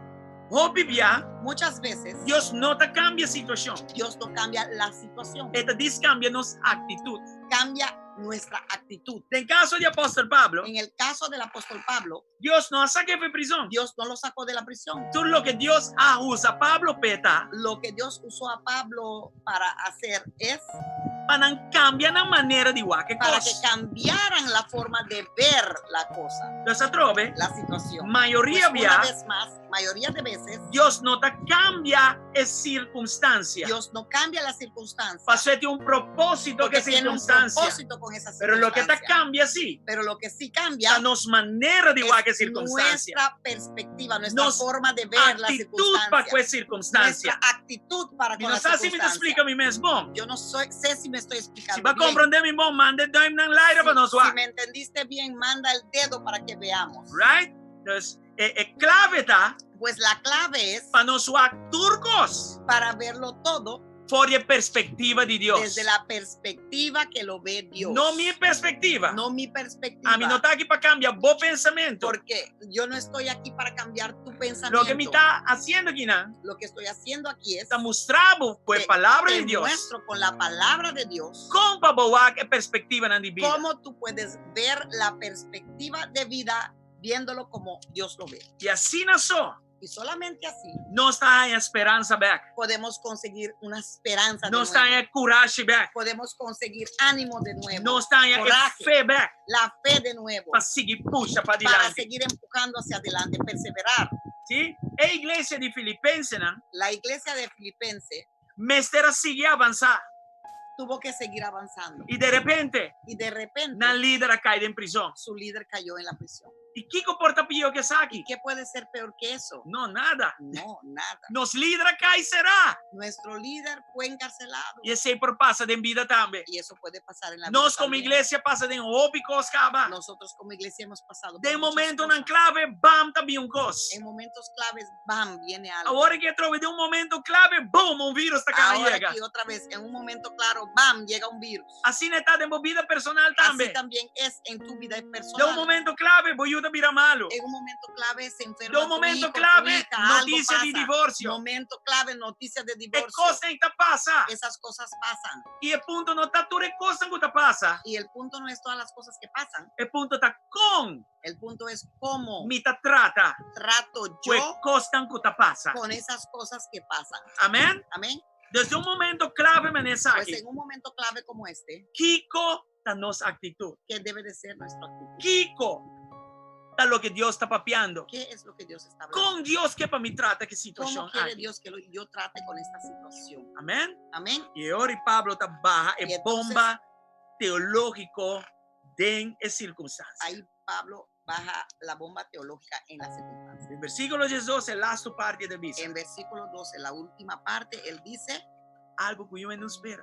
Hopi bia, Muchas veces Dios no ta kambia situashon. Dios no cambia la situación. E ta djis kambia nos aktitut. Cambia nuestra actitud. Den kaso di apòstel Pablo, En el caso del apóstol Pablo, Dios no a sak'é for di prizon. Dios no lo sacó de la prisión. Tur loke Dios a usa Pablo p'e ta, Lo que Dios usó a Pablo para hacer es pa nan kambia nan manera di wak e para que kos. cambiaran la forma de ver la cosa, Entonces, atrobe, la situación. mayoria Pues una bia, vez más, mayoría de veces, Dios no ta kambia e sirkunstansia. Dios no cambia la circunstancia. Paso e tin un propósito Porque ku e tiene un sirkunstansia. propósito con esa Pero loke ta circunstancia. kambia sí, Pero lo que sí cambia ta nos manera di wak e es sirkunstansia. nuestra perspectiva, nuestra Nos forma de ver la Aktitut pa circunstancia. ku e sirkunstansia. Nuestra actitud para Mi con no la sa si mi ta circunstancia. splika mi mes bon. Yo no soy, sé si me estoy explicando Si bo a bien. komprondé mi bon, manda e dùim na laira pa Si, nos si wak. me entendiste bien, manda el dedo para que veamos. Right? Entonces, e, e klave ta Pues la clave es pa nos wak tur kos para verlo todo for di e perspektiva di Dios. desde la perspectiva que lo ve Dios. No mi perspektiva. No mi perspectiva. Ami no ta aki pa kambia bo pensamentu. Porque yo no estoy aquí para cambiar tu pensamiento. Loke mi ta hasiendo akinan, Lo que estoy haciendo aquí es ta mustra bo ku e Te- palabra te di Dios. muestro con la palabra de Dios Kon pa bo wak e perspektivanan di bida. cómo tú puedes ver la perspectiva de vida viéndolo como Dios lo ve. I asina so. Y solamente así nos ta haña speransa bèk. Podemos conseguir una esperanza de Nos ta nuevo. haña kurashi bèk. Podemos conseguir ánimo de nuevo. Nos ta haña e Coraje. Fe bèk La fe de nuevo. Pa sigui pusha pa Para dilanti. Seguir empujando hacia adelante, perseverar. Sí? E iglesia di Filipensenan La iglesia de Filipense mester a sigui avansá. Tuvo que seguir avanzando. I de repente, Y de repente, nan lider a kai den prizòn. Su líder cayó en la prisión. I kiko por ta pió ku esaki? ¿Y qué puede ser peor que eso? No, nada. No, nada. Nos lider a kai será. Nuestro líder fue encarcelado. I esei por pasa den bida tambe. Y eso puede pasar en la vida Nos komo también. iglesia a pasa den hopi kos kaba. Nosotros como iglesia hemos pasado por Den muchas momentonan cosas. klave, bam, ta bin un kos. En momentos claves, bam, viene algo. Awor aki atrobe, den un momento klave, boom, un virus ta kana Ahora yega. aquí otra vez, en un momento claro, bam, llega un virus. Asina ta den bo bida personal Así tambe. También es en tu vida Den un personal. momento klave, bo yu ta bira malu. En un momento clave se enferma Den un tu momento hijo, tu klave, hija, algo notisia di pasa. divorsio. Momento clave, noticias de E divorcio. kosnan ta pasa. Esas cosas pasan. I e punto no ta tur e kosnan ku ta pasa. Y el punto no es todas las cosas que pasan. E punto ta kon El punto es cómo mi ta trata trato ku e yo kosnan ku ta pasa. Con esas cosas que pasan. Amèn? Amén. Dus den un momento klave manera Pues esaki, en un momento clave como este, Kiko ta nos aktitut? ¿Qué debe de ser nuestra actitud? Kiko ta loke Dios ta papiando? ¿Qué es lo que Dios está hablando? Kon Dios ke pa mi trata ku e ¿Cómo situashon quiere aki? Dios que yo trate con esta situación? Amèn? Amén. I ora Pablo ta baha e I entonces- bomba teológiko den e sirkunstansia. Ahí Pablo baja la bomba teológica en la circunstancia. Den versíkulo 12, e lastu parti e ta bisa. En versículo 12, la última parte, él dice: Algu ku hende no a spera.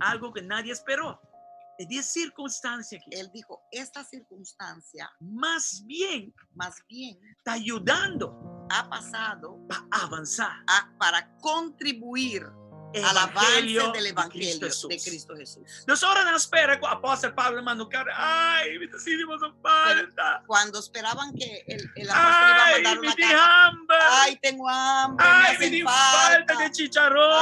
Algu ku nada speró. E di e sirkunstansia aki. Él dijo, esta circunstancia, Mas bien, más bien, ta yudando ha pasado pa avansá. Para contribuir al avance Evangelio del di Evangelio Cristo de Jesús. Cristo Jesús. Nos ora nan a spera ku apòstel Pablo manda un karta. Ai, mi ta sinti boso falta. Cuando esperaban que el apóstol iba a Ai, mandar mi una tin carta, hamber. Ay, tengo hambre, me Ai, mi hacen tin falta falta. di chicharròn.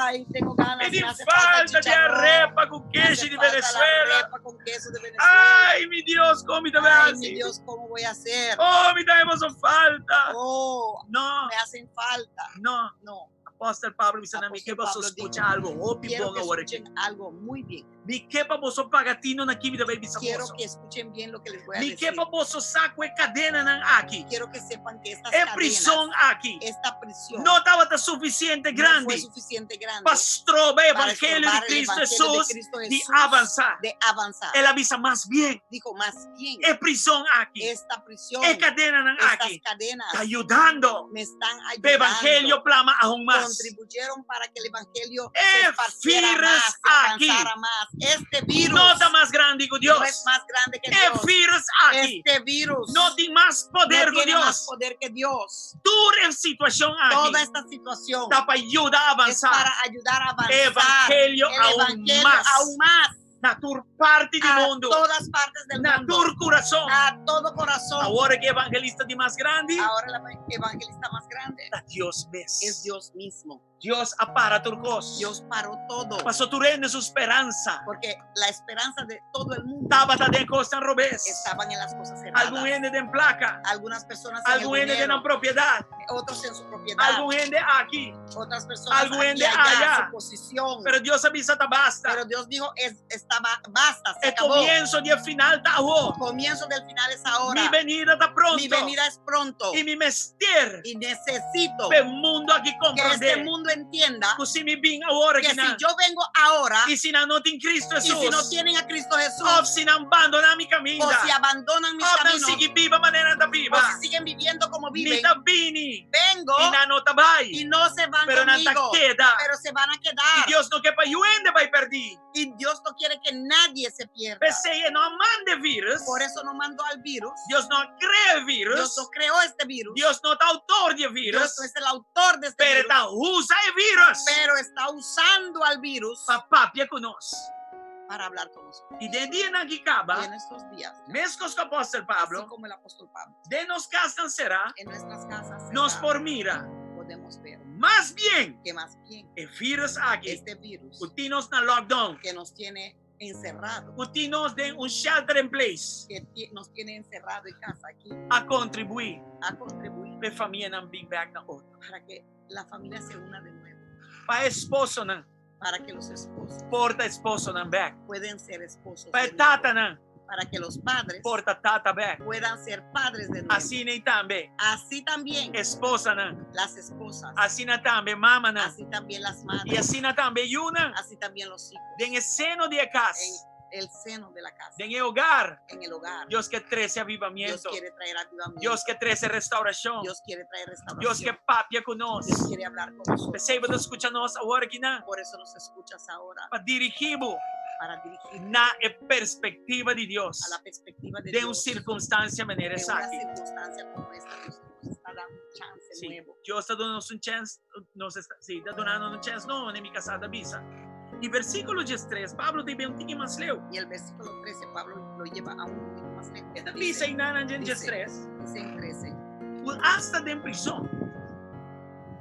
Ay, tengo ganas, Mi me tin hace falta falta di chicharrón. arepa ku Me hace keshi di falta la Venezuela. arepa con queso de Venezuela. Ai, mi Dios, kon mi ta Ay, mi hasi? Dios, ¿cómo voy a hacer? Oh, mi ta haña boso falta. Oh, No, me hacen falta. No. No. Apòstel Pablo a bisa nan, mi ke Apóstol pa boso Pablo skucha dijo, algu hopi Quiero bon que awor aki. escuchen algo muy bien. Mi ke pa boso paga tinu na kiko mi ta bai bisa Quiero boso. que escuchen bien lo que les voy a Mi ke decir. pa boso sa ku e kadenanan aki. Quiero que sepan que estas E cadenas, prison aki esta prisión, no tabata sufisiente no fue grandi suficiente grande pa stroba e para evangelio estorbar di el Cristo evangelio de Hesus Cristo di Jesús avansá. De avanzar. El a bisa mas bien. Dijo, más bien, E prison aki, esta prisión, e kadenanan estas aki, cadenas ta yudando me están pa e evangelio ayudando. plama aún mas. Contribuyeron para que el evangelio se E esparciera virus más, se aki avanzara más. Este virus no ta mas grandi ku Dios. No es más grande que E Dios. virus aki Este virus no tin mas poder no ku tiene más Dios. Poder que Dios. Tur e situashon aki Toda esta situación ta pa yuda es avansá para ayudar a avanzar evangelio el aún evangelio mas aún más na tur parti di a mundu. Todas partes del Na mundo, tur kurason. A todo corazón. Awor ku e evangelista di mas grandi, Ahora el evangelista más grande ta Dios mes. Es Dios mismo. Dios a para tur kos. Dios paró todo. Paso tur hende su speransa Porque la esperanza de todo el mundo Tabata den kosnan robes. Estaban en las cosas erradas. Algun hende den plaka. Algunas personas en el Algun hende den dinero, nan propiedat. Otros en su propiedad, Algun hende aki. Otras personas Algún aquí, hende allá, allá. Su posición. Pero Dios a bisa ta basta. Pero Dios dijo, estaba, basta, se E acabó. komienso di e final ta awor. Comienzo del final es ahora. Mi benida ta pronto. Mi venida es pronto. I mi mester Y necesito pa e mundu aki que komprondé este mundo entienda Ku si mi bin awor que aki si yo vengo ahora I si nan no tin Cristo y si no Hesus. Tienen a Cristo Jesús Òf si nan bandoná mi kaminda. O si abandonan mis Òf nan caminos sigui biba manera nan ta biba. O si siguen viviendo como Mi viven, ta bini. Vengo I nan no ta bai. Y no se van Pero nan ta conmigo, keda. Pero se van a quedar. I Dios no ke pa niun hende bai pèrdí. Y Dios no quiere que nadie se pierda. P'esei e no a manda e virus. Por eso no mandó al virus. Dios no a krea e virus. Dios no creó este virus. Dios no ta outor di e virus. Dios no es el autor de este Pero virus. ta usa e virus. Pero está usando al virus Pa papia ku nos. Para hablar con nosotros. I den dianan aki kaba, Y en estos días, meskos ku apòstel Pablo, así como el apóstol Pablo, den nos kasnan será, en nuestras casas nos cerradas, por mira. Podemos ver Mas bien, que más bien e virus aki, este virus ku tin nos na lockdown, que nos tiene encerrado, ku tin nos den un shelter in place, que nos tiene encerrado en casa aquí, a kontribuí ha contribuido Pa e famianan bin bèk na otro. Para que la familia se una de nuevo. Pa esposonan. Para que los esposos. Por ta esposonan bèk. Pueden ser esposos. Pa e tatanan. Para que los padres. Por ta tata bèk. Puedan ser padres de nuevo. Asina ei tambe. Así también. Esposanan. Las esposas. Asina tambe mamanan. Así también las madres. I asina tambe yunan. Así también los hijos. Den e seno di e kas. En el seno de la casa. Den e hogar. En el hogar. Dios ke trese avivamiento. Dios quiere traer avivamiento. Dios ke trese restaurashon. Dios quiere traer restauración. Dios ke papia ku nos. Dios quiere hablar con nosotros. P'esei bo ta skucha nos awor akinan. Por eso nos escuchas ahora. Pa dirigí bo. Para dirigir. Na e perspektiva di Dios. A la perspectiva de Den un Dios. sirkunstansia manera En una esaki. circunstancia como esta, Dios nos está dando un chance Sí. nuevo. Dios ta duna nos un chèns, nos está, sí, ta dunando un chèns nobo, mi kasá ta bisa. I versíkulo diestres, Pablo ta bai un tiki mas leu. Y el versículo 13, Pablo lo lleva a un poquito más lejos. E ta bisa einan den diestres. Dice en 13. Ku hasta den prison.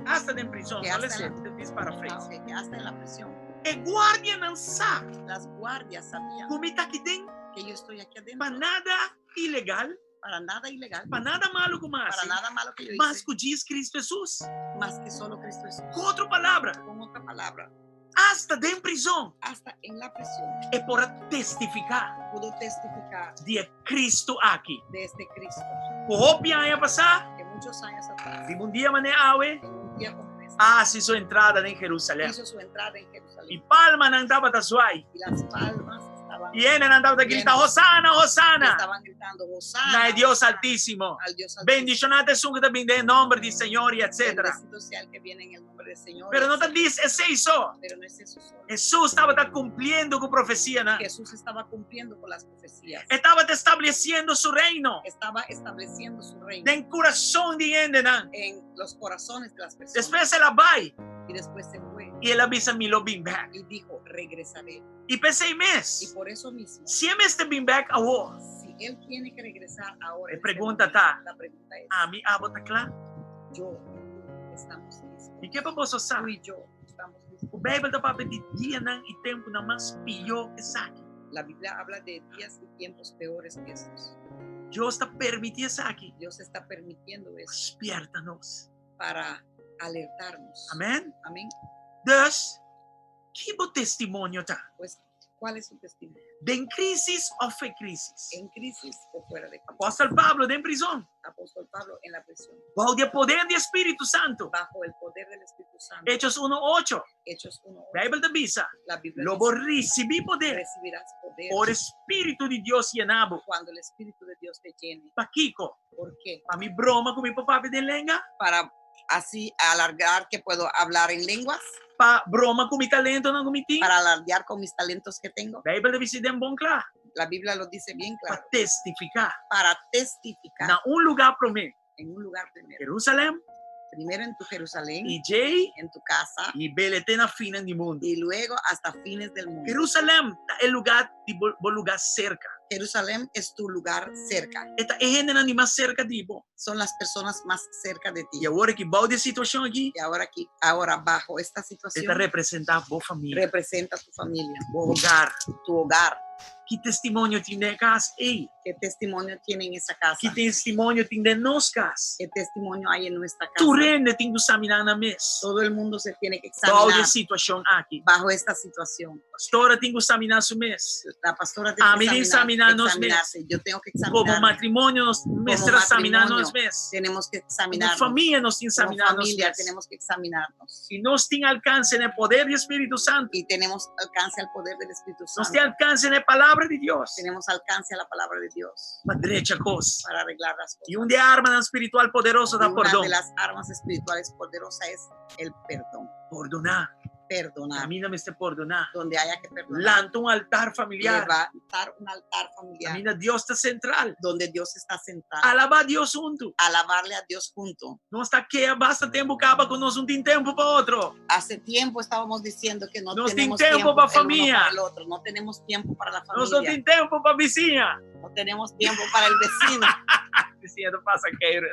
Hasta den prison, Que no hasta lese, en la, this paraphrase. Ah, okay, que hasta en la prisión. E guardianan sa. Las guardias sabían. Ku mi ta aki den. Que yo estoy aquí adentro. Pa nada ilegal. Para nada ilegal. Pa nada malu ku m'a hasi. Para nada malo que yo hice. Mas ku djis Cristo Hesus. Más que solo Cristo Jesús. Ku otro palabra. Con otra palabra. Hasta den prizon. Hasta en la prisión. E por a testifiká. Pudo testificar. Di e Cristo aki. De este Cristo. Ku hopi aña pasá. Que muchos años atrás. Riba un dia manera awe. En un día como este. A hasi su entrada den Jerusalén. Hizo su entrada en Jerusalén. I palmanan tabata zuai. Y las palmas estaban. I hendenan tabata grita, Hosana, Hosana. Estaban gritando, Hosana. Na e Dios Altísimo. Al Dios Altísimo. Bendishoná ta esun ku ta bini den nòmber di Señor i etcétera. Bendecido sea el que viene en el nombre del Señor. Pero no ta djis esei so. Pero no es eso solo. Hesus tabata kumpliendo ku profesianan. Jesús estaba cumpliendo con las profecías. E tabata establesiendo su reino. Estaba estableciendo su reino. Den kurason di hendenan. En los corazones de las personas. Despues el a bai. Y después se fue. I el a bisa mi lo bin bèk. Y dijo, regresaré. I p'esei mes. Y por eso mismo. Si e mester bin bèk awor. Si él tiene que regresar ahora. E pregunta ta. La pregunta es. Ami abo ta kla? Yo y tú estamos listos. Mi ke pa boso sa. Tú y yo estamos listos. Ku Beibel ta papia di dianan i tempunan mas pió ku esaki. La Biblia habla de días y tiempos peores que estos. Dios ta permití esaki. Dios está permitiendo eso. Spierta nos. Para alertarnos. Amén. Amén. Dus, ki bo testimonio ta? Pues, ¿cuál es su testimonio? Den crisis of fo'i crisis? En crisis o fuera de crisis. Apóstol Pablo den prison. Apóstol Pablo en la prisión. Bou di e poder di Spiritu Santu. Bajo el poder del Espíritu Santo. Hechos 1:8. Hechos 1:8. Bijbel ta bisa. La Biblia Lo bo risibí poder. Recibirás poder. Ora Spiritu di Dios yena bo. Cuando el Espíritu de Dios te llene. Pakiko? ¿Por qué? Pa mi broma ku mi por papia den lenga? Para así alargar que puedo hablar en lenguas. Pa broma ku mi talentonan ku mi tin? Para alardear con mis talentos que tengo. Bijbel ta bisa den bon kla. La Biblia lo dice bien claro. Pa testifiká. Para testificar. Na un lugá promé. En un lugar primero. Jerusalèm. Primero en tu Jerusalén. I djei. En tu casa. I bele te na finnan di mundu. Y luego hasta fines del mundo. Jerusalèm ta e lugá di bo, bo lugá serka. Jerusalén es tu lugar cerca. E ta e hendenan di mas serka di bo. Son las personas más cerca de ti. I awor aki bou di e situashon aki. Y ahora aquí, ahora bajo esta situación. E ta representá bo famia. Representa tu familia. Bo hogar. Tu hogar. Ki testimonio tin den e kas ei? Ke testimonio tiene en esa casa? Ki testimonio tin den nos kas? Ke testimonio hay en nuestra casa? Tur hende tin ku saminá nan mes. Todo el mundo se tiene que Bou examinar. di e situashon aki. Bajo esta situación. Pastora tin ku saminá su mes. La pastora tiene Ami que tin saminá nos mes. examinarse. Yo tengo que Komo examinarme. matrimonio nos mester saminá nos mes. Tenemos que Komo examinarnos. famia nos tin Como saminá nos familia mes. tenemos que examinarnos. I nos tin alkanse na e poder di Spiritu Santu. Y tenemos alcance al poder del Espíritu Nos Santo. tin alkanse na e Palabra di Dios. Tenemos alcance a la palabra de Dios. Pa drecha kos. Para arreglar las cosas. I un di e armanan spiritual poderoso ta Y una pordon. de las armas espirituales poderosas es el perdón. Pordoná. Perdonar. Kaminda mester pordoná. Donde haya que perdonar. Lanta un altar familiar. Levantar un altar familiar. Kaminda Dios ta sentral. Donde Dios está centrado. Alabá Dios huntu. Alabarle a Dios junto. Nos ta keha basta tempu kaba ku nos no tin tempu pa otro. Hace tiempo estábamos diciendo que no Nos tin tenemos tempu tiempo pa el uno famia. para el otro. No tenemos tiempo para la Nos no familia. tin tempu pa bisiña. No tenemos tiempo para el vecino. Bisiña ta pasa keiru.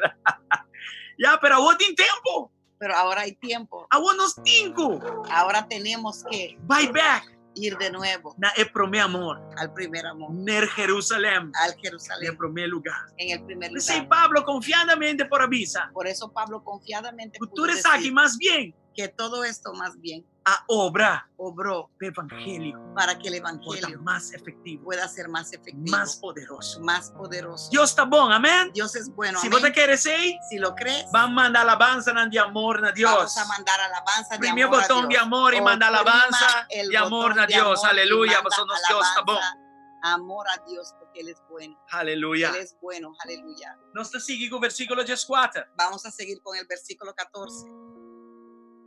Ya, pero awor tin tempu. Pero ahora hay tiempo. Awor nos tin ku. Ahora tenemos que Bai bèk. Ir de nuevo na e promé amor. Al primer amor. Na Jerusalèm. Al Den Jerusalén. Promé lugá. En el primer P'esei lugar. Pablo konfiadamente por a bisa. Por eso Pablo confiadamente pudo Ku tur esaki decir mas bien que todo esto más bien a obra obró pa evangelio para que el por ta evangelio mas efektivo, pueda ser más efectivo, mas poderoso. Más poderoso. Dios ta bon, amèn? Dios es bueno. Si bo Amén. kere esei, Si lo crees, ban manda alabansa di amor na Dios. Vamos a mandar alabanza de Primi amor a boton di Dios. amor i manda Oprima alabansa el di amor botón na de Dios. amor y Aleluya. manda Pasobra nos Dios ta bon. Alabanza, amor a Dios porque Él es bueno. Aleluya. Él es bueno. Aleluya. Nos ta sigui ku versíkulo 14. Vamos a seguir con el versículo 14.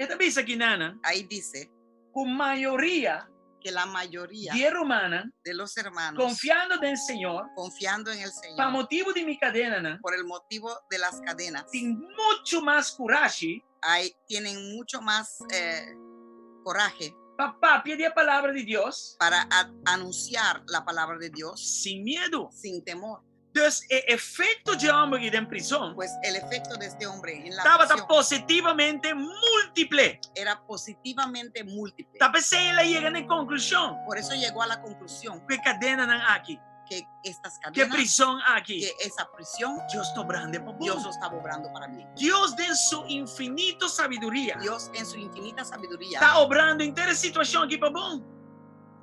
E ta bisa akinan, Ahí dice ku mayoria que la mayoría di rumannan, de los hermanos, konfiando den Señor, confiando en el pa Señor, motibu di mi kadenanan, por el motivo de las cadenas, tin muchu mas kurashi ahí tienen mucho más coraje pa papia di e palabra di Dios para anunciar la palabra de Dios sin miedu. Sin temor. Dus e efekto di e hòmber aki den prizòn Pues el efecto de este hombre en la tabata prisión positivamente múltiple. Era positivamente múltiple. Ta p'esei el a yega na konklushon Por eso llegó a la conclusión ku e kadenanan aki, que estas ku e cadenas, prizòn aki, que esa prisión, Dios ta obrando pa bon. Dios lo estaba obrando para bien. Dios den su infinito sabiduria Dios en su infinita sabiduría ta obrando henter e situashon aki pa bon.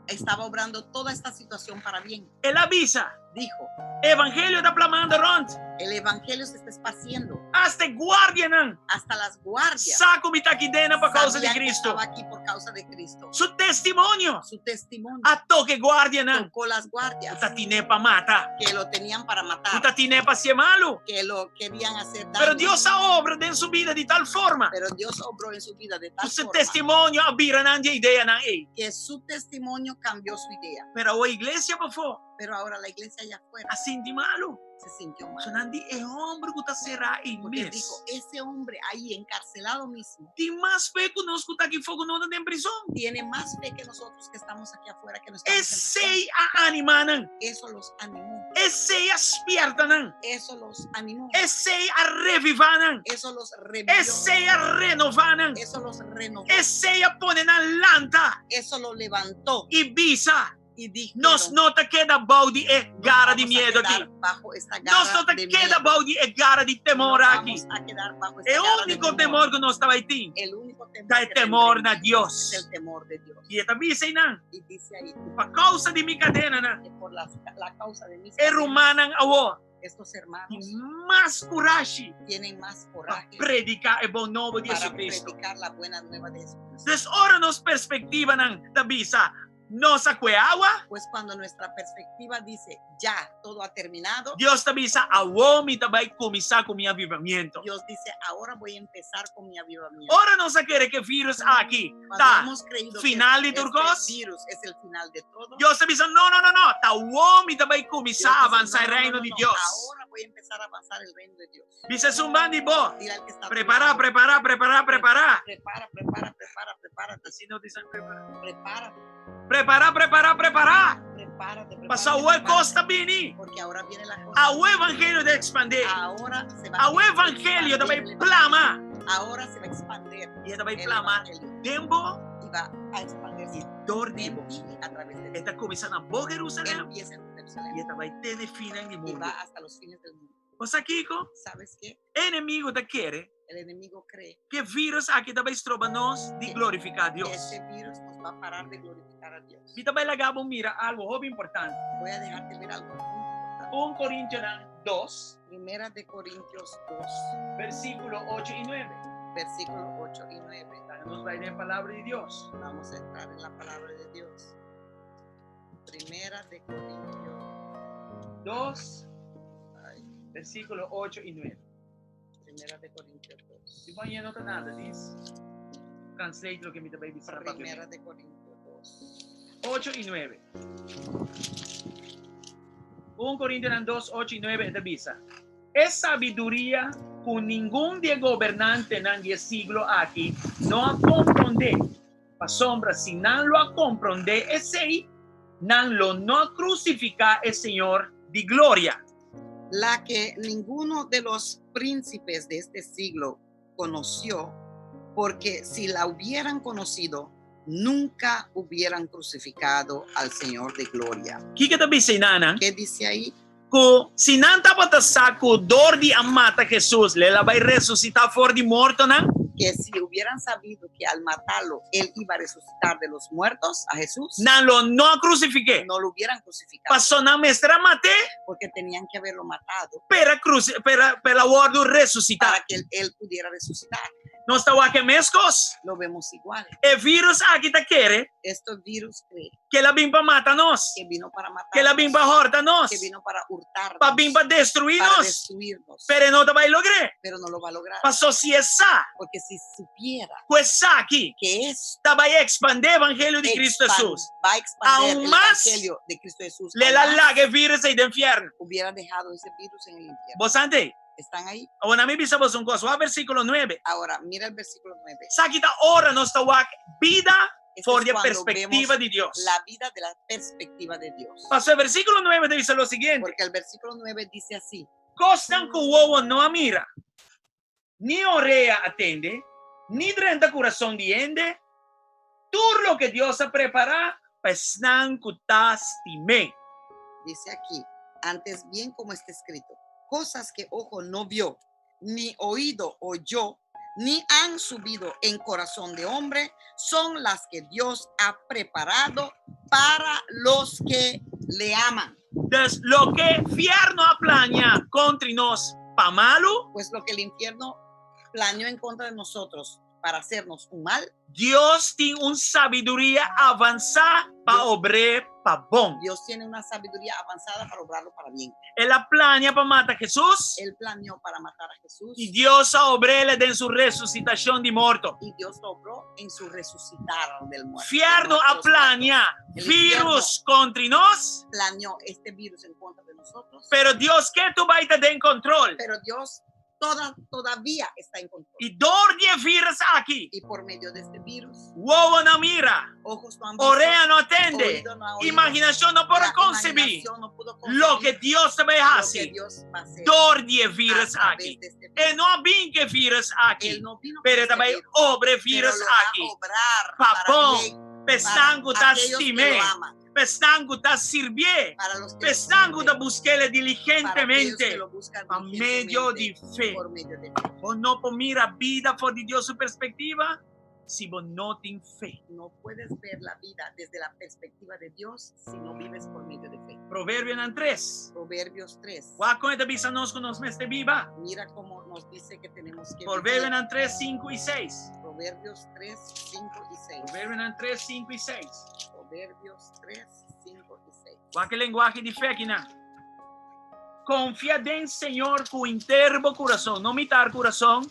Estaba obrando toda esta situación para bien. El a bisa, Dijo, Evangelio ta plamando rònt. El evangelio se está esparciendo. Hasta guardianan Hasta las guardias sa ku mi ta aki den pa kousa di sabían que Kristu. estaba aquí por causa de Cristo. Su testimonio Su testimonio a toka e guardianan. Tocó las guardias Ta tin'é pa mata. Que lo tenían para matar, Ta tin'é pa hasié malu. Que lo querían hacer daño. Pero Dios a obra den su bida di tal forma. Pero Dios obró en su vida de tal Su forma testimonio a bira nan ideanan ei. Que su testimonio cambió su idea. Pero e iglesia pafó Pero ahora la iglesia allá afuera a sinti malu. Se sintió mal. So nan di e hòmber ku ta será ei Porque mes. dijo, ese hombre ahí encarcelado mismo Tin mas fe ku nos ku ta aki afó ku no ta den prizòn. Tiene más fe que nosotros que estamos aquí afuera, que no estamos en prisión. Esei a animá nan. Eso los animó. Esei a spièrta nan. Eso los animó. Esei a revivá nan. Eso los revivió. Esei a renová nan. Eso los renovó. Esei a pone nan lanta Eso lo levantó i bisa. Y dijo, Nos no ta keda bou di e gara di miedu aki. Bajo esta garra Nos no ta de keda miedo. bou di e gara di temor No aki. vamos a quedar bajo esta E garra de úniko temor ku nos ta bai tin El único temor ta e que temor na tendremos Dios. es el temor de Dios. I e ta bisa einan, Y dice ahí pa kousa di mi kadenanan, que por la causa de mis e cadenas, rumannan awor estos hermanos tin mas kurashi tienen más pa coraje prediká e bon nobo di para Jesucristo. Predicar la buena nueva de Jesucristo. Dus ora nos perspektivanan ta bisa, nos a kue awa, Pues cuando nuestra perspectiva dice, ya, todo ha terminado, Dios ta bisa, awor mi ta bai kuminsá ku mi avivamentu. Dios dice, ahora voy a empezar con mi avivamiento. Ora nos a kere ku e virus aki Cuando ta hemos creído final que di este tur kos, virus es el final de todo, Dios ta bisa, no, no, no, no, ta awor mi ta bai Dios kuminsá dice, avansá no, e no, no, reino no, di no, Dios. ahora voy a empezar a avanzar el reino de Dios. Bisa esun band'i bo. Dile al que está a tu Prepará, lado, prepará, prepará, prepará. Prepara, prepara, prepara, prepárate, Asina no ta prepará. Prepárate, Prepará, prepará, prepará. Prepárate, prepárate, Pasobra awor prepárate, kos ta bini. porque ahora viene la cosa. Awor evangelio ta ekspandé. Ahora se va Awor a evangelio expandir ta bai el evangelio. plama. Ahora se va a expandir I e ta bai el plama evangelio den bo y va a expandirse dor di en bo. ti y a través de ti. E ta kuminsá na bo Jerusalèm Empieza en Jerusalén i e ta bai te na fin di y mundu. va hasta los fines del mundo. Bo sa kiko? ¿Sabes qué? Enemigu ta kere El enemigo cree ku e virus aki ta bai stroba nos di glorifiká que Dios. ese virus nos va a parar de glorificar a Dios. Mi ta bai laga bo mira algu hopi importante. Voy a dejarte ver algo muy importante. 1 Korintionan 2, Primera de Corintios 2, versíkulo 8 i 9. Versículo 8 y 9. Nos ta bai den palabra di Dios. Vamos a entrar en la palabra de Dios. Primera de Corintios 2, ay, versíkulo 8 i 9. Primera de Corintios 2. Si bo no ta nada, djis translate loke mi ta bai bisa. Primera de Corintios 2. 8 i 9. 1 Korintionan 2, 8 i 9 ta bisa. E sabiduria ku ningun di e gobernantenan di e siglo aki no a komprondé. Pasobra si nan lo a komprondé esei, nan lo no a krusifiká e Señor di gloria. La que ninguno de los príncipes de este siglo conoció, porque si la hubieran conocido, Nunca hubieran crucificado al Señor de gloria. Kiko ta bisa einan? ¿Qué dice ahí? Ku si nan tabata sa ku dor di a mata Hesus, el a bai resusitá for di mortonan, Que si hubieran sabido que al matarlo, él iba a resucitar de los muertos a Jesús, nan lo no a krusifik'é. no lo hubieran crucificado, Pasó nan mester a mat'é porque tenían que haberlo matado p'e p'e p'e el a wòrdu resusitá. para que él pudiera resucitar. Nos ta wak e meskos. Lo vemos igual. E virus aki ta kere Este virus cree ku el a bin pa mata nos, que vino para matar, ku el a bin pa hòrta nos, que vino para hurtarnos, pa bin pa destruí para nos. destruirnos, Pero e no ta bai logr'é. pero no lo va a lograr. Pasó si e sa Porque si supiera ku esaki que es ta bai ekspandé evangelio di Cristo expan- Hesus, va a expandir Aún el más, evangelio de Cristo Jesús, lo aún el a más laga e virus ei den fièrnu. hubiera dejado ese virus en el infierno. Bo t'ei? ¿Están ahí? Awor mi bisa boso un kos, wak versíkulo 9. Ahora, mira el versículo 9. Esaki ta ora nos ta wak bida Este for es di cuando perspektiva vemos di Dios. la vida de la perspectiva de Dios. Pasó e versíkulo 9 ta bisa lo siguiente. Porque el versículo 9 dice así: Kosnan ku wowo no a mira, ni orea a tende, ni drenta kurason di hende, tur loke Dios a prepará pa esnan ku ta stim'é. Dice aquí, antes bien como está escrito, cosas que ojo no vio, ni oído oyó, ni han subido en corazón de hombre, son las que Dios ha preparado para los que le aman. Dus loke fièrnu a plania kontra nos pa malu, Pues lo que el infierno planeó en contra de nosotros para hacernos un mal, Dios tin un sabiduria avansá pa obr'é pa bon. Dios tiene una sabiduría avanzada para obrarlo para bien. El a plania pa mata Hesus Él planeó para matar a Jesús i Dios a obr'é den su resusitashon di morto. y Dios lo obró en su resucitar del muerto. Fièrnu a plania El virus kontra nos, Planeó este virus en contra de nosotros, pero Dios ketu bai ta den kontrol. pero Dios todavía está en control. I dor di e virus aki, Y por medio de este virus, wowo no a mira, ojos no han visto, orea no a tende, oído no ha oído, imaginashon no por la konsebí imaginación no pudo concebir loke Dios ta bai lo que hasi. Dios va a hacer Dor di e a virus través aki. de este E virus. no a bin ku e virus aki, Él no vino con pero este e ta bai virus, obra e pero virus lo va a aki. obrar Pa para bon, bien, Pa esnan ku para ta aquellos que stim'é, lo aman, pa esnan ku ta sirbié, para los que pa lo esnan ku ta sirven, busk'é para aquellos diligentemente que lo buscan pa medio di diligentemente fe. por medio de fe. Bo no por mira bida for di Dios su perspektiva si bo no tin fe. No puedes ver la vida desde la perspectiva de Dios si no vives por medio de fe. Proverbionan 3. Proverbios 3. Wak kon e ta bisa nos ku nos mester biba. Mira cómo nos dice que tenemos que vivir. Proverbionan 3, 5 i 6. Proverbios 3, 5 y 6. Proverbionan 3, 5 i 6. Proverbios 3, 5 y 6. Wak e lenguahe di fe akinan. Konfia den Señor ku henter bo kurason, no mitar kurason,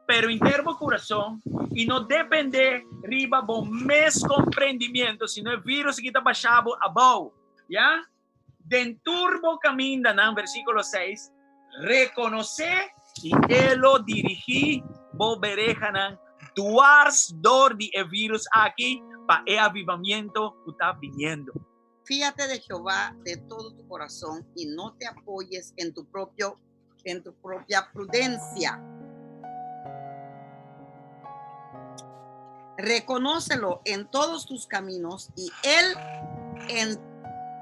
pero henter bo kurason, i no dependé riba bo mes komprendimentu, sino e virus aki ta basha bo abou. Ya? Den tur bo kamindanan, versíkulo 6, rekonos'é i e lo dirigí bo berehanan dwars dor di e virus aki pa e avivamiento ku ta biniendo. Fíate de Jehová de todo tu corazón y no te apoyes en tu propio en tu propia prudencia. Reconócelo en todos tus caminos y él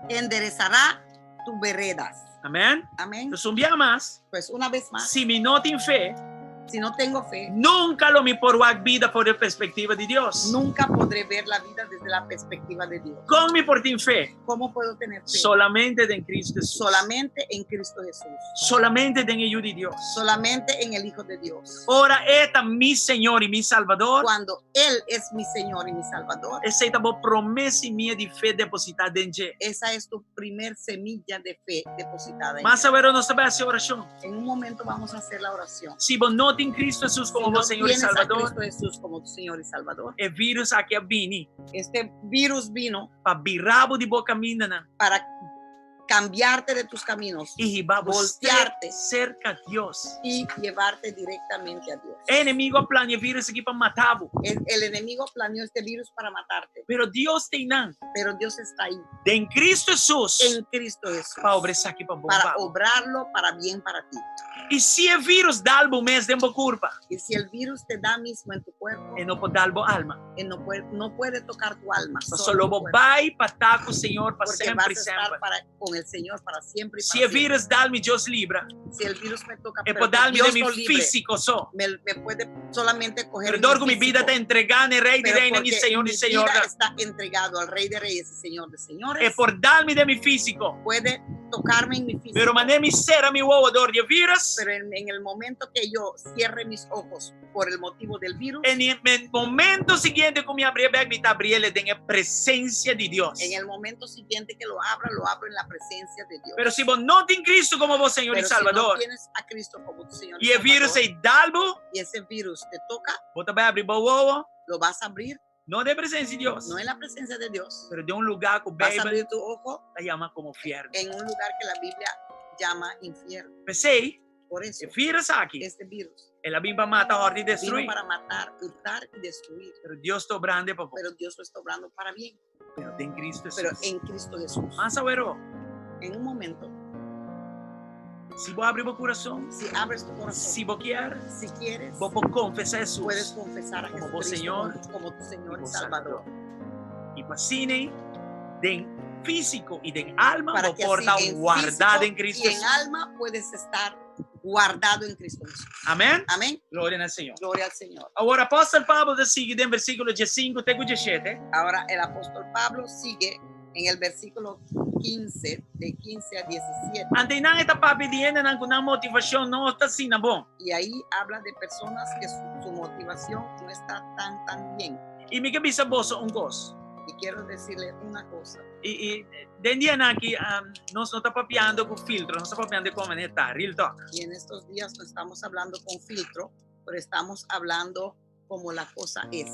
enderezará tus veredas. Amèn? Amén. Entonses, un biaha mas, Pues una vez más, si mi no tin fe, si no tengo fe, nunka lo mi por wak bida for di perspektiva di Dios. nunca podré ver la vida desde la perspectiva de Dios. Kon mi por tin fe? ¿Cómo puedo tener fe? Solamente den Kristu Hesus. Solamente en Cristo Jesús. Solamente den e Yu di Dios. Solamente en el Hijo de Dios. Ora E ta mi Señor i mi Salbador. Cuando Él es mi Señor y mi Salvador, Esei ta bo promé simia di fe depositá den dje. esa es tu primer semilla de fe depositada en Mas Él. awor nos ta bai hasi orashon. En un momento vamos a hacer la oración. Si bo no tin Kristu Hesus Si komo no bo Señor i tienes a Salbador, Cristo Jesús como tu Señor y Salvador, e virus aki a bini este virus vino pa bira bo di bo kamindanan. para Cambiarte de tus caminos I hiba bo Voltearte. serka Dios. Y llevarte directamente a Dios. E enemigu a plania e vírùs aki pa mata bo. El enemigo planeó este virus para matarte, Pero Dios ta einan. Pero Dios está ahí Den Kristu Hesus. en Cristo Jesús Pa obra esaki pa bon para pa bo. Obrarlo para bien para ti. I si e vírùs dal bo mes den bo kurpa, Y si el virus te da mismo en tu cuerpo, e no por dal bo alma. Él no puede tocar tu alma, Solo solo tu bo cuerpo. bai pa ta ku Señor pa Porque semper vas i a estar semper. con el Señor para siempre y Si para e siempre. vírùs dal mi, Dios libra. Si el virus me toca, E pero por que dal mi Dios den mi lo libre, físiko so. me puede solamente coger Pero en dor mi ku mi bida físico, ta entregá na Rei di pero Reinan i porque Señor mi di Señor. vida está entregado al Rey de Reyes y Señor de Señores. E por dal mi den mi físiko. Puede tocarme en mi físico. Pero manera mi sera mi wowo dor di e vírùs. Pero en el momento que yo cierre mis ojos por el motivo del virus, Na e momento siguiente ku mi habri bèk, mi ta habri den presensia di Dios. En el momento siguiente que lo abra, lo abro en la presencia de Dios. Pero si bo no tin Kristu komo bo Señor i Pero si no Salbador, tienes a Cristo como tu Señor y i e vírùs Salvador, ei dal bo, y ese virus te toca, bo ta bai habri bo wowo, lo vas a abrir no den presensia di Dios, no en la presencia de Dios, pero den un lugá ku vas a Beibel abrir tu ojo ta yama komo fièrnu. En un lugar que la Biblia llama infierno. P'esei, Por eso, e vírùs aki, este virus el a bin pa mata, hòrta i vino destruí. Para matar, hurtar y destruir. Pero Dios ta obrando pa bon. Pero Dios lo está obrando para bien. Pero den Kristu Pero Hesus. en Cristo Jesús. Mas awor, En un momento, si bo habri bo kurason, si abres tu corazón, si bo kier, si quieres, bo por konfesá Hesus puedes confesar a como bo Jesucristo Señor como tu Señor i y Salvador. I pa asina, den físiko i den alma, Para bo que por ta así en wardá físico den Kristu y en Hesus. Alma puedes estar guardado en Cristo Jesús. Amèn? Amén. Gloria na Señor. Gloria al Señor. Awor, apòstel Pablo ta sigui den versíkulo 15 te 17. Ahora el apóstol Pablo sigue en el versículo 15, de 15 a 17. Anto einan e ta papia di hendenan ku nan motivashon no ta asina bon. Y ahí habla de personas que su motivación no está tan, tan bien. I mi ke bisa boso un kos. Y quiero decirle una cosa. I den dianan aki, nos no ta papiando ku filtro, nos ta papiando kon ta, real talk. Y en estos días no estamos hablando con filtro, pero estamos hablando como la cosa es.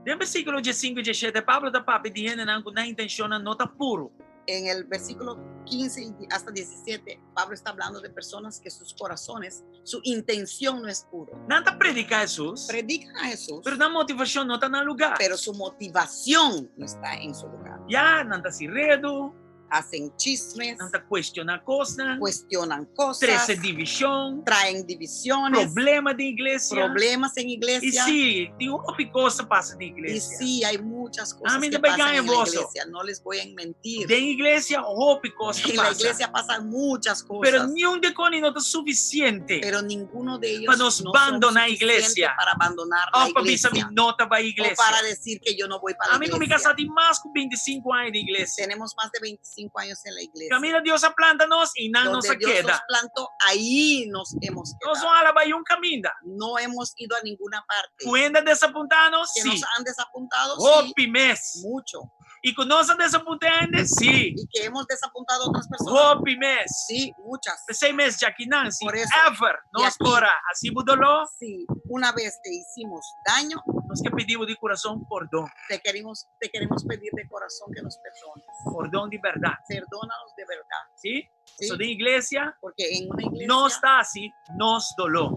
Den versíkulo 15 i 17, Pablo ta papia di hendenan ku nan intenshon no ta puru. En el versículo 15 y hasta 17, Pablo está hablando de personas que sus corazones, su intención no es puro. Nan ta prediká Hesus, Predican a Jesús, pero nan motivashon no ta na lugá. Pero su motivación no está en su lugar. Ya, nan ta hasi redu, Hacen chismes, nan ta kuestioná kosnan, cuestionan cosas, trese divishon, traen divisiones, problema den iglesia. Problemas en I iglesia. sí, tin hopi kos ta pasa den Y iglesia. sí, hay muchas cosas Amén, que te voy a pasan en la boso. iglesia. No les voy a mentir. Den iglesia, hopi kos En la pasa. Iglesia pasan muchas Pero cosas. ningun di nan no ta sufisiente. Pero ninguno de ellos Pa nos no son abandoná suficiente iglesia. para abandonar la Òf pa bisa iglesia. mi no ta bai O iglesia. para decir que yo no voy para la Ami ku mi iglesia. kasá tin mas ku 25 aña den iglesia. Tenemos más de 25 años en la iglesia. Kaminda Dios a planta nos einan nos Donde Dios keda. nos plantó, ahí nos hemos Nos quedado. no a bai un kaminda. No hemos ido a ninguna parte. Ku hende a desapuntá nos? Que Sí. nos han desapuntado, sí, Hopi mes. Mucho. I ku nos a desapuntá hende? Sí. Y que hemos desapuntado a otras personas, Hopi mes. Sí, muchas. P'esei mes, djakinan, si Por eso. Ever nos Aki. por a hasi bo doló, Si una vez te hicimos daño, nos ke pidi bo di kurason pordon. te queremos pedir de corazón que nos perdones. Pordon di bèrdat. Perdónanos de verdad. Sí? ¿Sí? So, den iglesia, Porque en una iglesia, nos ta hasi nos doló.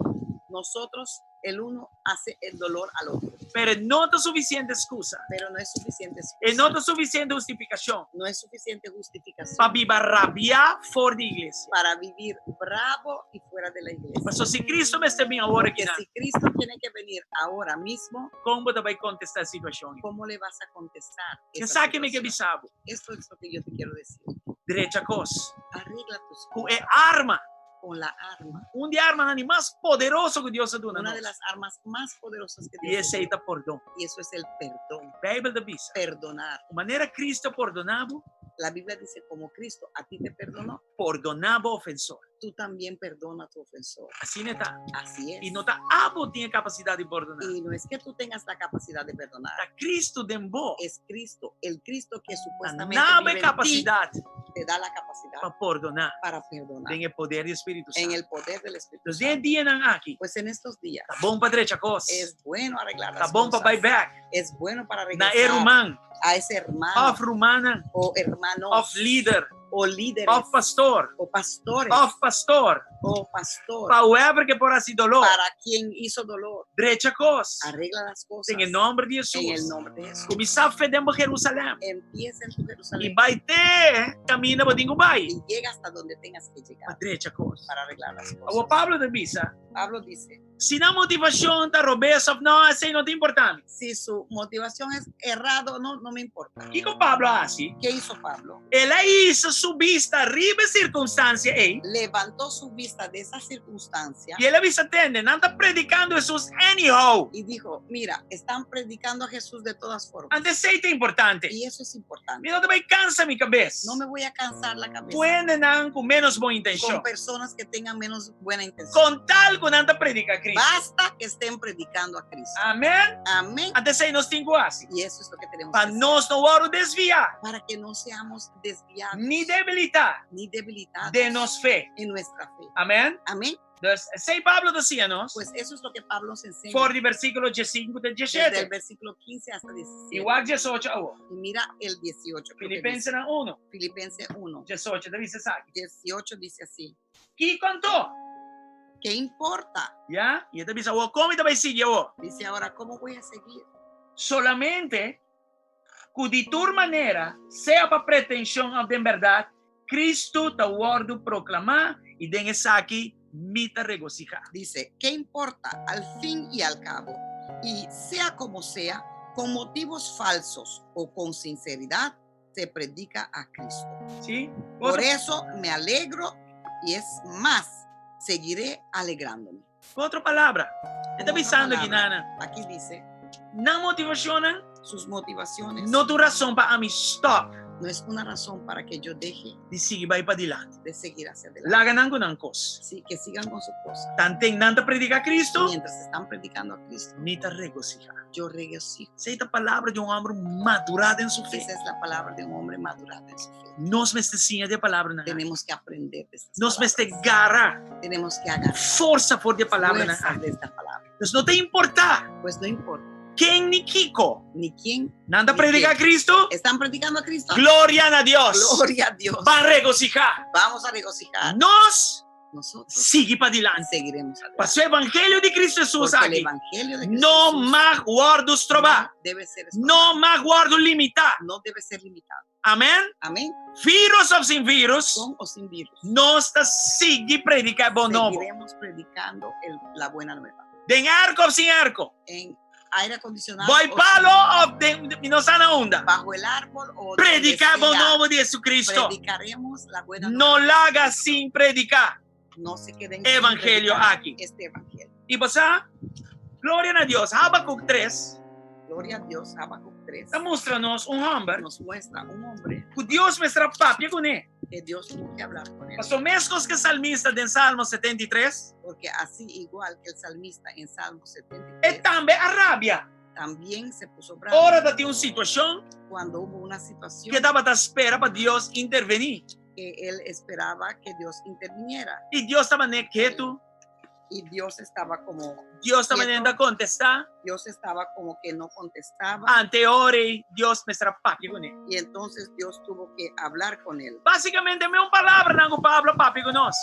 Nosotros, el uno hace el dolor al otro. Pero no ta sufisiente ekskusa. Pero no es suficiente E excusa. no ta sufisiente hustifikashon No es suficiente justificación pa biba rabiá for di iglesia. Para vivir bravo y fuera de la iglesia. Ma si Kristu mester bin awor Porque aki, si Cristo tiene que venir ahora mismo, kon bo ta bai kontestá e situashon? ¿Cómo le vas a contestar Ke esa sabe mi ke situación? bisa bo? Esto es lo que yo te quiero decir. Drecha kos. Arregla tus Ku cosas e arma. Con la arma. Un di e armanan mas poderoso ku Dios a duna Una de nos. Las armas más poderosas que I Dios nos esei dio. ta pordon. Y eso es el perdón. Beibel ta bisa. Perdonar. Manera Kristu a pordoná bo, La Biblia dice: como Cristo a ti te perdonó, pordoná bo ofensor. Tú también perdona a tu ofensor. Asina ta. Así es. I no ta abo tin e kapasidat di pordoná. Y no es que tú tengas la capacidad de perdonar. Ta Kristu den bo. Es Cristo, el Cristo que supuestamente Duna vive en ti, kapasidat te da la capacidad pa pordoná. Para perdonar. Den e poder di Spiritu En Santu. el poder del Espíritu Anto, Santo. den dianan aki, Pues en estos días ta bon pa drecha kos. Es bueno arreglar Ta las bon pa cosas. bai bèk. Es bueno para Na regresar e ruman, a ese hermano òf rumannan, o hermanos òf lider. O líderes. Òf pastor. O pastores. Òf pastor. O pastor. Pa whoever ku por hasi doló. Para quien hizo dolor. Drecha kos. Arregla las cosas. Den e nòmber di Hesus. En el nombre de Jesús. Kuminsá fe den bo Jerusalèm. Empieza en tu Jerusalén. I bai te kaminda bo tin ku bai. Y llega hasta donde tengas que llegar. Pa drecha kos. Para arreglar las cosas. Awor Pablo ta bisa. Pablo dice. Si nan motivashon ta robes òf no, esei no ta importá mi. Si su motivación es errado o no, no me importa. Kiko Pablo a hasi? Qué hizo Pablo? El a hisa su bista riba e sirkunstansia ei. Levantó su vista de esa circunstancia. I el a bisa, Tende, nan ta predikando Hesus anyhow. Y dijo, mira, están predicando a Jesús de todas formas. Anto esei ta importante. Y eso es importante. Mi no ta bai kansa mi kabes. No me voy a cansar la cabeza. Ku hendenan ku ménos bon intenshon. Con personas que tengan menos buena intención. Con tal ku nan ta predica Cristo. Basta que estén predicando a Cristo. Amén. Amén. Anto esei nos tin ku hasi. Y eso es lo que tenemos Pa que hacer. nos no wòrdu desviá. Para que no seamos desviados. Ni debilitá. Ni debilitados. Den nos fe. En nuestra fe. Amén. Amén. Dus esei Pablo ta siña nos. Pues eso es lo que Pablo nos enseña. For di versíkulo diesinku te Desde el diesshete. versículo 15 hasta 17. I wak diesocho awor. Y mira el 18. creo que dice. Filipensenan uno. Filipenses 1. Diesocho ta bisa esaki. 18 dice así. Kiko anto? Qué importa? Ya? I e ta bisa awor, kon mi ta bai sigui awor? Dice ahora, cómo voy a seguir? Solamente ku di tur manera, sea pa pretenshon òf den bèrdat, Kristu ta wòrdu proklamá i den esaki mi ta regosihá. Dice, qué importa al fin y al cabo, y sea como sea, con motivos falsos o con sinceridad, se predica a Cristo. Sí? Por eso me alegro y es más, seguiré alegrándome. Ku otro palabra, e ta bisando aki, Nana. Aquí dice. Nan motivacionnan. Sus motivaciones. No ta un rason pa ami stop. No es una razón para que yo deje. Di sigui bai padilanti. De seguir hacia adelante. Laga nan ku nan kos. Sí, que sigan con su cosa. Tanten nan ta predica Cristo. Mientras están predicando a Cristo. Mi ta regociha. Yo regocijo. Esei ta palabra di un homber madurá den su fe. Esa es la palabra de un hombre madurado en su fe. Nos mester siña di e palabranan aki. Tenemos que aprender de estas Nos mester palabras. gara Tenemos que agarrar forsa for di e palabranan fuerza aki. de esta palabra. Pues no ta importá. Pues no importa. Ken ni kiko. Ni quién. Nan ta ni prediká qué. Cristo. Están predicando a Cristo. Gloria na Dios. Gloria a Dios. Ban regosihá. Vamos a regocijar. Nos Nosotros sigui padilanti. seguiremos adelante. Pasobra e evangelio di Cristo Hesus Porque el aki evangelio de Cristo no Jesús mag wòrdu strobá. no debe ser estorbado. No mag wòrdu limitá. No debe ser limitado. Amèn? Amén. Virus òf sin virus, Con o sin virus. nos ta sigui prediká e bon nobo. Seguiremos predicando el, la buena nueva. Den arko òf sin arko. En aire acondicionado. Boi o palo òf den mi no sa na unda. Bajo el árbol o donde Prediká bon sea. nobo di Jesucristo. Predicaremos la buena No nueva. laga sin prediká. No se queden sin Evangelio predicar aki. Este evangelio. I bo sa, gloria na Dios, Habacuc 3 Gloria a Dios, Habacuc 3 ta mustra nos un hòmber nos muestra un hombre ku Dios mester a papia kuné. que Dios tuvo que hablar con él. Pasobra meskos ku e salmista den Salmo 73, Porque así igual que el salmista en Salmo e 73 tambe a rabia también se puso bravo ora ta tin un situashon cuando hubo una situación ku e tabata spera pa Dios intervení. que él esperaba que Dios interviniera. I Dios tabata ketu. Y Dios estaba como Dios tabata no ta kontestá. Dios estaba como que no contestaba. Anto e ora ei Dios mester a papia kuné. Y entonces Dios tuvo que hablar con él. Básicamente mesun palabranan ku Pablo a papia ku nos.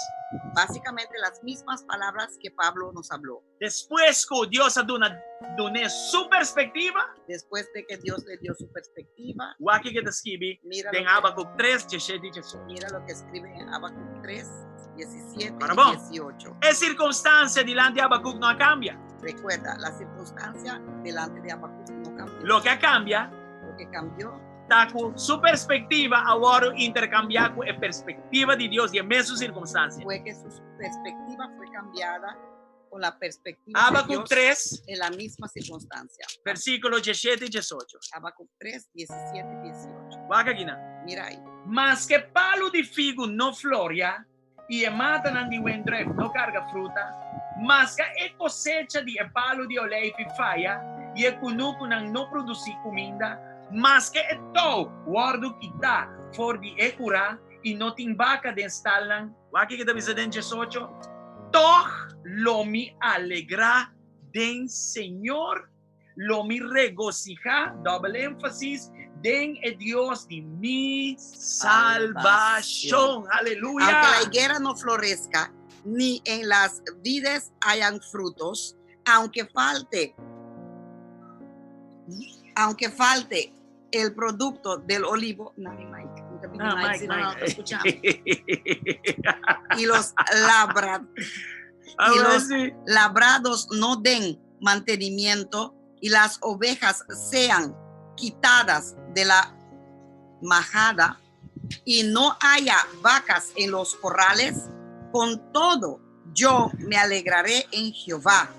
Básicamente las mismas palabras que Pablo nos habló. Despues ku Dios a duna dun'é su perspektiva. Después de que Dios le dio su perspectiva. Wak kiko e ta skibi Mira den lo que Habacuc 3, diesshete i diesocho. Mira lo que escribe en Habacuc 3, 17 Ahora y bon. 18. E sirkunstansia dilanti Habacuc no a kambia. Recuerda, la circunstancia delante de Habacuc no cambió. Loke a kambia Lo que cambió ta ku su perspektiva a wòrdu interkambiá ku e perspektiva di Dios di e mesun sirkunstansia. Fue que su perspectiva fue cambiada con la perspectiva de Habacuc Dios 3, en la misma circunstancia. versíkulo diesshete i diesocho. Habacuc 3, 17 y 18. Wak akinan. Mira ahí. Maske palu di figu no floria i e matanan di wendrùif no karga fruta, maske e kosecha di e palu di oleifi faya i e kunukunan no produsí kuminda, maske e tou wòrdu kitá for di e kurá i no tin baka den stalnan, wak kiko ta bisa den diesocho, tòg lo mi alegrá den Señor, lo mi regosihá, dòbel énfasis, Den e Dios di mi salbashon. Aleluya! Aunque la higuera no florezca, ni en las vides hayan frutos, aunque falte, aunque falte el producto del olivo, no, mi mic, no mi Ah, mic, mic, si no, no mic. te escuchamos. Y los labra, Ah, Y los- sí. labrados no den mantenimiento y las ovejas sean quitadas de la majada y no haya vacas en los corrales, con todo yo me alegraré en Jehová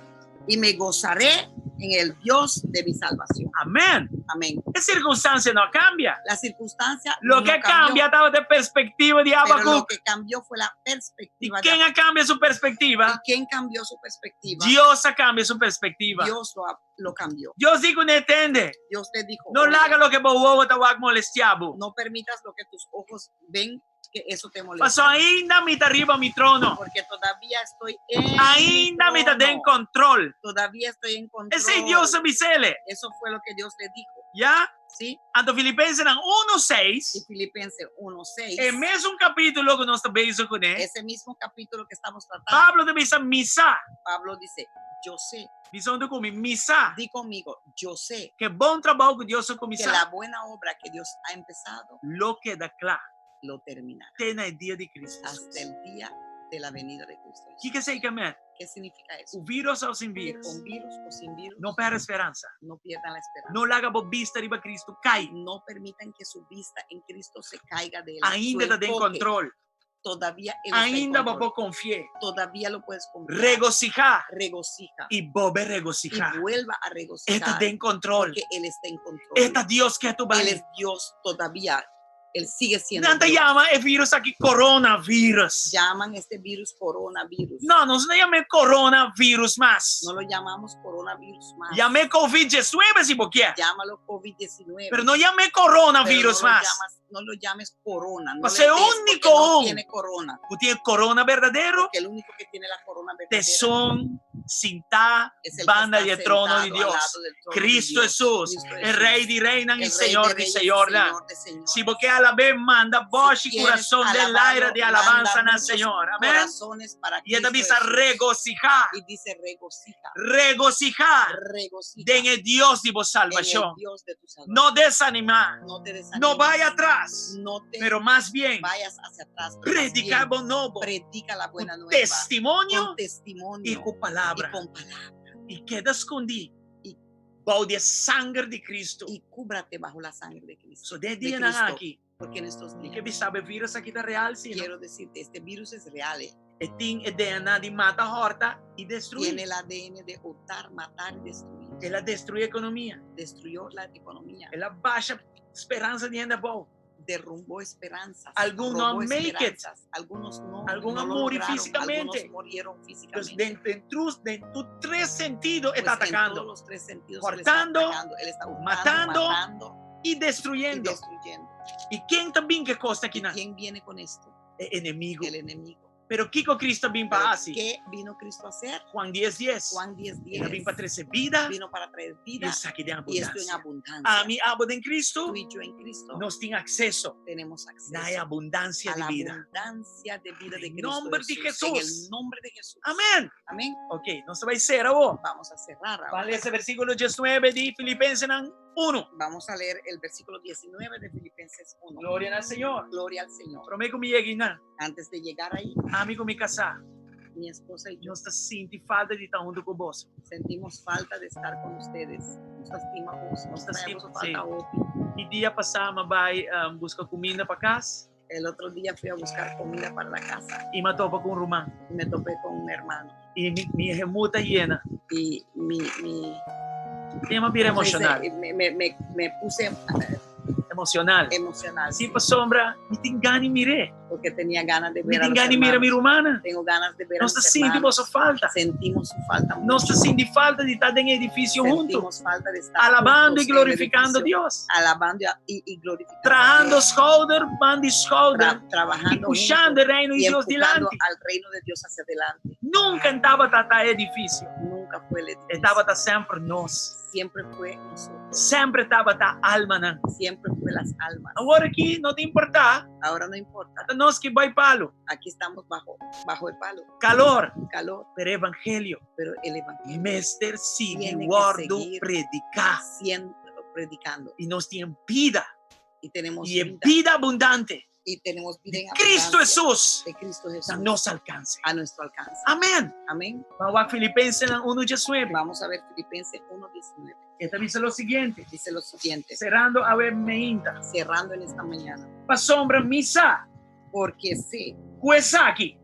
y me gozaré en el Dios de mi salvación. Amèn. Amén. E sirkunstansia no a kambia. La circunstancia Lo no ke cambió, kambia tabata e perspektiva di pero lo Habacuc. que cambió fue la I perspectiva. de ken a kambia su ¿Y perspektiva? quién cambió su perspectiva? Dios a kambia su perspektiva. Dios lo, lo cambió. Dios di kuné, Tende. Dios le dijo, No "Oye, laga loke bo wowo ta wak molestiá bo. no permitas lo que tus ojos ven, que eso te moleste. Paso ainda mi ta riba mi trono. Porque todavía estoy en mi Ainda mi ta den trono. control. Todavía estoy en control. Esei Dios a bis'é. Eso fue lo que Dios le dijo. Ya? ¿Sí? Anto Filipensenan 1, Y 6. Filipenses 1.6. E mesun kapítulo ku nos ta bezig kuné. Ese mismo capítulo que estamos tratando. Pablo ta bisa mi sa. Pablo dice, yo sé, Bisa huntu ku mi, mi sa. di conmigo, yo sé Ku e bon trabou ku Dios a que kuminsá. la buena obra que Dios ha empezado, Lo keda kla. lo terminará. Te na e dia di Cristo Hasta el día de la venida de Cristo. Jesús. Kiko esei ke men? ¿Qué significa eso? Ku vírus òf sin Que vírus. con virus o sin virus, No pèrdè speransa. no pierdan la esperanza. No laga bo bista riba Cristo kai. No permitan que su vista en Cristo se caiga de él. Ainda Su ta den enfoque, control. Todavía él está en Ainda bo control. por konfi'é. Todavía lo puedes confiar. Regosihá. Regocija. I bolbe Y regosihá. vuelva a E ta regocijar. den control. Porque Él está en control. E ta Dios ketu Él bai. es Dios todavía. Él sigue siendo Nan ta Dios. yama e vírus aki coronavirus. Llaman este virus coronavirus. No, nos no yam'é coronavirus mas. No lo llamamos coronavirus más. Yam'é COVID-19 si bo ke. Llámalo COVID-19. Pero no yam'é Pero coronavirus no lo mas. llamas- no lo llames corona. No Mas le e des porque úniko no un. tiene corona. Ku tin corona berdadero, Porque el único que tiene la corona verdadera t'esun sintá es el que banda está di trono di sentado al Dios. lado del trono de Cristo Dios. Jesús, Cristo e Jesús, Rei di reinan el i Rey Señor de di reyes y señornan. Señor de señores. Si bo ke alab'é, manda bos Si i quieres kurason den alabarlo, laira di alabansa manda na muchos Señor. Amèn. Corazones para I e ta Cristo bisa Jesús. regosihá. Y dice regocija, Regosihá regocija den e Dios di bo en el salbashon. Dios de tu salvación. No desanimá. No te desanimes. No bai atras. No te Pero mas bien, vayas hacia atrás. pero más prediká bien, bon nobo. predica la Ku buena nueva. testimonio Con testimonio i ku palabra. y con palabra. I keda skondí I- bou di e sanger di Cristo. Y cúbrate bajo la sangre de Cristo. So den de dianan Cristo. aki. Porque en estos Mi días ke bisa bo e vírus aki ta real, sí. quiero decirte, este virus es real. ¿eh? E tin e DNA di mata, hòrta i destruí. Tiene el ADN de hurtar, matar y destruir. El a destruí ekonomia. Destruyó la economía. El a basha speransa di hende abou. Derrumbó esperanzas. Algun no robó make it. esperanzas. Algunos no. Algun no a lo muri lograron. físicamente. Algunos murieron Entonces, físicamente. den tur tres sentido Pues ta en todos atakando. los tres sentidos él está Hòrtando, atacando. Él está hurtando, matando, matando i y destruyendo. destruyendo. I ken ta bin ku e kos ¿Y aki nan? quién viene con esto? E enemigu. El enemigo. Pero kiko Cristo a bin Pero pa hasi? ¿Qué vino Cristo a hacer? Juan 10, 10. Juan 10, El a bin 10. pa trese bida Vino para traer i vida esaki den y esto en abundansia. abundancia. Ami, abo den Cristo, Tú y yo en Cristo nos tin akseso tenemos acceso na e abundansia a di la bida. abundancia de vida de En Cristo nombre de Jesús. En Jesús. el nombre de Jesús. Amèn. Amén. Ok, nos ta bai sera awor. Vamos a cerrar ahora. Ban lesa versíkulo 19 di Filipensenan 1. Vamos a leer el versículo 19 de Filipenses 1. Gloria na Señor. Gloria al Señor. Promé ku mi yega einan. Antes de llegar ahí, Ami ku mi kasá. mi esposa y yo Nos ta sinti falta di ta huntu ku boso. sentimos falta de estar con ustedes. Nos ta stima boso, nos Nos traemos ta stima, falta sí. hopi. E dia pasá m'a bai buska kuminda pa kas El otro día fui a buscar comida para la casa i m'a topa ku un ruman. y me topé con un hermano. I mi, mi hemut a yena. Y mi, Te m'a bira ¿cómo se dice? emoshonal. Me puse Emoshonal. emocional. Sí, pasobra, mi tin gana di mir'é. Porque tenía ganas de Mi ver a tin los gana di mira mi hermanos. rumannan. Tengo ganas de ver a Nos mis ta sinti hermanos. boso falta. Sentimos su falta Nos mucho. ta sinti falta di ta den edifisio huntu. Sentimos falta de estar Alabando juntos i en el glorifikando edificio, Dios. alabando y glorificando a Trahando Dios. skouder, banda di skouder. Trabajando I pushando juntos e reino y di Dios empujando dilanti. al reino de Dios hacia adelante. Nunka N tabata den edifisio. Nunca Nunca fue el E edificio. tabata semper nos. Siempre fue nosotros. Semper tabata almanan. Siempre fue las almas. Awor aki no ta importá. Ahora no importa. Ta nos aki bou palu. Aquí estamos bajo el palo. Kalor. Calor. Pero evangelio. Pero el evangelio. Mester sigui Tiene que wòrdu seguir prediká. Siendo predicando. I nos tin bida. Y tenemos I vida. bida abundante. Y tenemos vida en Kristu abundancia Hesus. De Cristo Jesús. Na nos alkanse. A nuestro alcance. Amèn. Amén. Ban wak Filipensenan 1:19. Vamos a ver Filipenses 1:19. E ta bisa lo siguiente. Dice lo siguiente. Serando awe mainta. Cerrando en esta mañana. Pasobra mi sa. Porque sé. Ku esaki.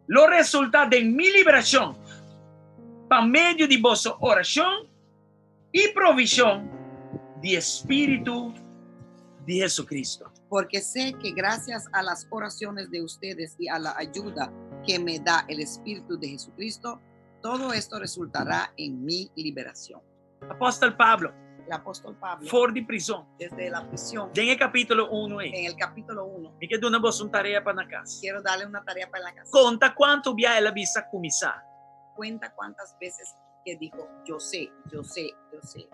Lo resultá den mi liberashon. Pa medio di boso orashon i provishon di Spiritu di Jesucristo. Porque sé que gracias a las oraciones de ustedes y a la ayuda que me da el Espíritu de Jesucristo, todo esto resultará en mi liberación. Apòstel Pablo, El apóstol Pablo, for di prizòn, desde la prisión, den kapítulo 1 ei. en el capítulo 1, Mi ke duna boso un tarea pa na kas. quiero darle una tarea para la casa. Konta kuantu bia el a bisa ku mi sa. Cuenta cuántas veces que dijo, yo sé, yo sé, yo sé.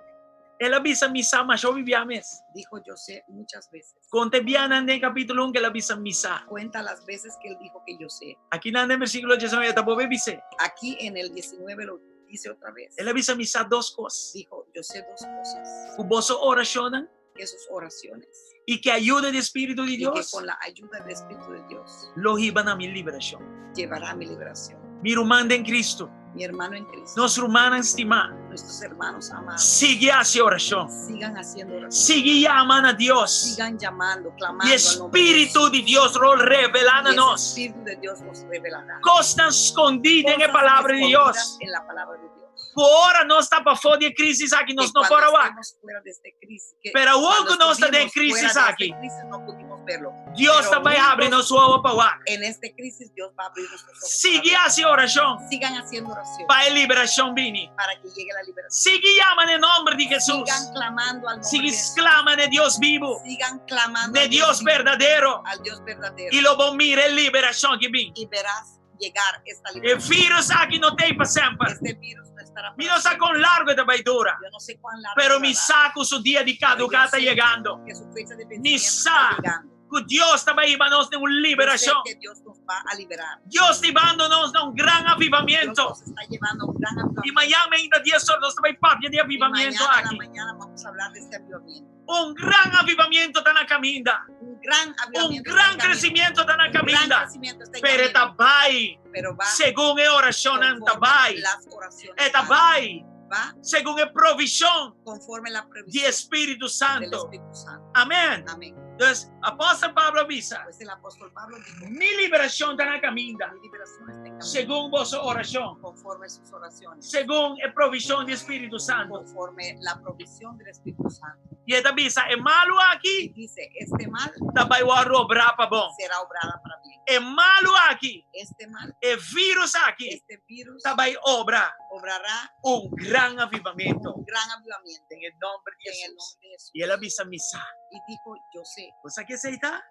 El a bisa mi sa masha hopi bia mes. Dijo yo sé muchas veces. Konta e bianan den kapítulo 1 ku el a bisa mi sa. Cuenta las veces que él dijo que yo sé. Akinan den versíkulo 19 e ta bolbe bis'é. Aquí en el 19 lo dice otra vez. El a bisa mi sa dos kos. Dijo, yo sé dos cosas. Ku boso orashonnan Que sus oraciones. i ku ayudo di Spiritu di Y que Dios con la ayuda del Espíritu de Dios lo hiba na mi liberashon. llevará mi liberación. Mi ruman den Kristu. Mi hermano en Cristo. Nos rumannan stimá. Nuestros hermanos amados. Sigui hasi orashon. Sigan haciendo oración. Sigui yama na Dios. Sigan llamando, clamando. I Spiritu di Dios lo revelá Y ese nos. Espíritu de Dios nos revelará. Kosnan skondí den Cosas palabra di Dios. escondidas En la palabra de Dios. Ora nos ta pafó di e krísis aki, nos Que no por cuando a wak. estemos fuera de esta crisis, que Pero cuando awor ku nos ta den estuvimos fuera krísis de esta aki. crisis, no pudimos verlo. Dios Pero ta bai habri juntos nos wowo pa wak. En esta crisis Dios va a abrir nuestros ojos. Sigui para ver. hasi orashon Sigan haciendo oración pa e liberashon bini. para que llegue la liberación. Sigui yama na nòmber di Hesus. Sigan clamando al nombre Sigui de Jesús. sklama na Dios bibu. Sigan clamando Na al Dios vivo, berdadero. al Dios verdadero. I lo bo mira e liberashon ku bin. Y verás llegar esta E liberación. virus aki no t'ei pa semper. Este virus no estará Mi para no sa siempre. kon largu e ta bai dura. Yo no sé cuán largo Pero mi durará, sa ku su dia di pero yo kaduká ta sé yegando. que su fecha de Mi vencimiento sa está llegando. ku Dios ta bai hiba nos den un Yo sé liberashon. que Dios nos va a liberar. Dios ta hibando nos na un gran Dios avivamentu. nos está llevando a un gran I avivamiento. mañan mainta 10 or nos ta bai papia di Y avivamentu mañana a la aki. mañana vamos a hablar de este avivamiento. Un gran avivamentu ta na kaminda. Un gran Un avivamiento. gran está en camino. kresementu ta na Un gran kaminda. crecimiento está en Pero camino. e ta bai. Pero va Segun e orashonnan conforme bai. las oraciones. E ta van. bai. Va Segun e provishon conforme la di previsión Spiritu del Santu. Espíritu Santo. Amèn. Amén. Entonses, apòstel Pablo a bisa. Pues el apóstol Pablo dijo, Mi liberashon ta na kaminda. mi liberación está en camino. Segun boso orashon. Conforme sus oraciones. Segun e provishon di Spiritu Santu. Conforme la provisión del Espíritu Santo. I e ta bisa, e malu Y aki, dice, este mal ta bai wòrdu obrá pa bon. será obrada para bien. E malu aki, Este mal, e virus aki, este virus ta bai obra obrará un gran avivamentu. un gran avivamiento Den nòmber di en el Hesus. nombre de Jesús. I el a bisa mi sa. Y dijo, yo sé. Bo sa kiko esei ta?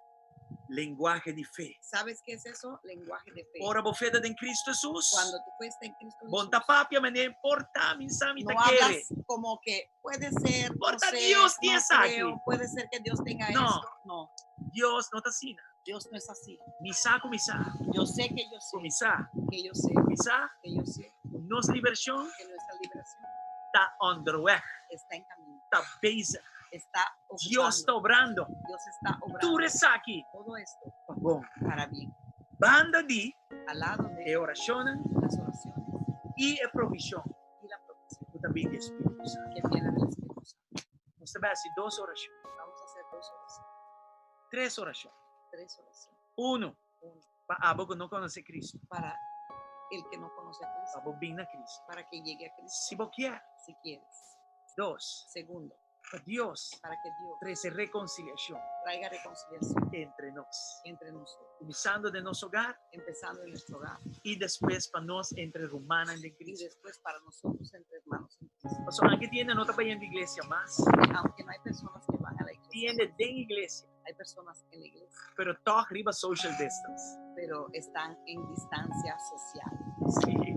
Lenguahe di fe. ¿Sabes qué es eso? Lenguaje de fe. Ora bo fe ta den Kristu Hesus. Cuando tu fe está en Cristo Bo Jesús, n' ta papia, manera por ta, mi sa, mi no ta kere. hablas como que puede ser, no Por ta sé, Dios no tiene aquí. creo, puede ser que Dios tenga No. esto. No, Dios no ta asina. Dios no es así. Mi sa ku mi sa. Yo sé que yo sé, Mi sa. que yo sé, Mi sa. que yo sé Nos liberashon que nuestra liberación ta onderweg. está en camino. Ta bezig. Está Dios ta ocupando. obrando. Dios está obrando. Tur esaki. Todo esto Pa bon. para bien. Banda di Al lado de e orashon las oraciones i e provishon. y la provisión Ku ta bin di Spiritu Santu. que viene del Espíritu Santo. Nos ta bai hasi dos orashon. Vamos a hacer dos oraciones, Tres orashon. tres oraciones. Uno, Uno, pa abo ku no konosé Kristu. para el que no conoce a Cristo, Pa bo bin na Kristu. para que llegue a Cristo, Si bo ke. si quieres. Dos, Segundo, pa Dios para que Dios trese rekonsiliashon traiga reconciliación entre nos. entre nosotros, Kuminsando den nos hogar empezando en nuestro hogar i despues pa nos entre rumannan den y Kristu. después para nosotros entre hermanos en Cristo. Pasobra, aunke tin hende no ta bayendo iglesia mas, Aunque no hay personas que van a la iglesia, tin hende den iglesia, hay personas en la iglesia, pero toch riba social distance. pero están en distancia social. Sí.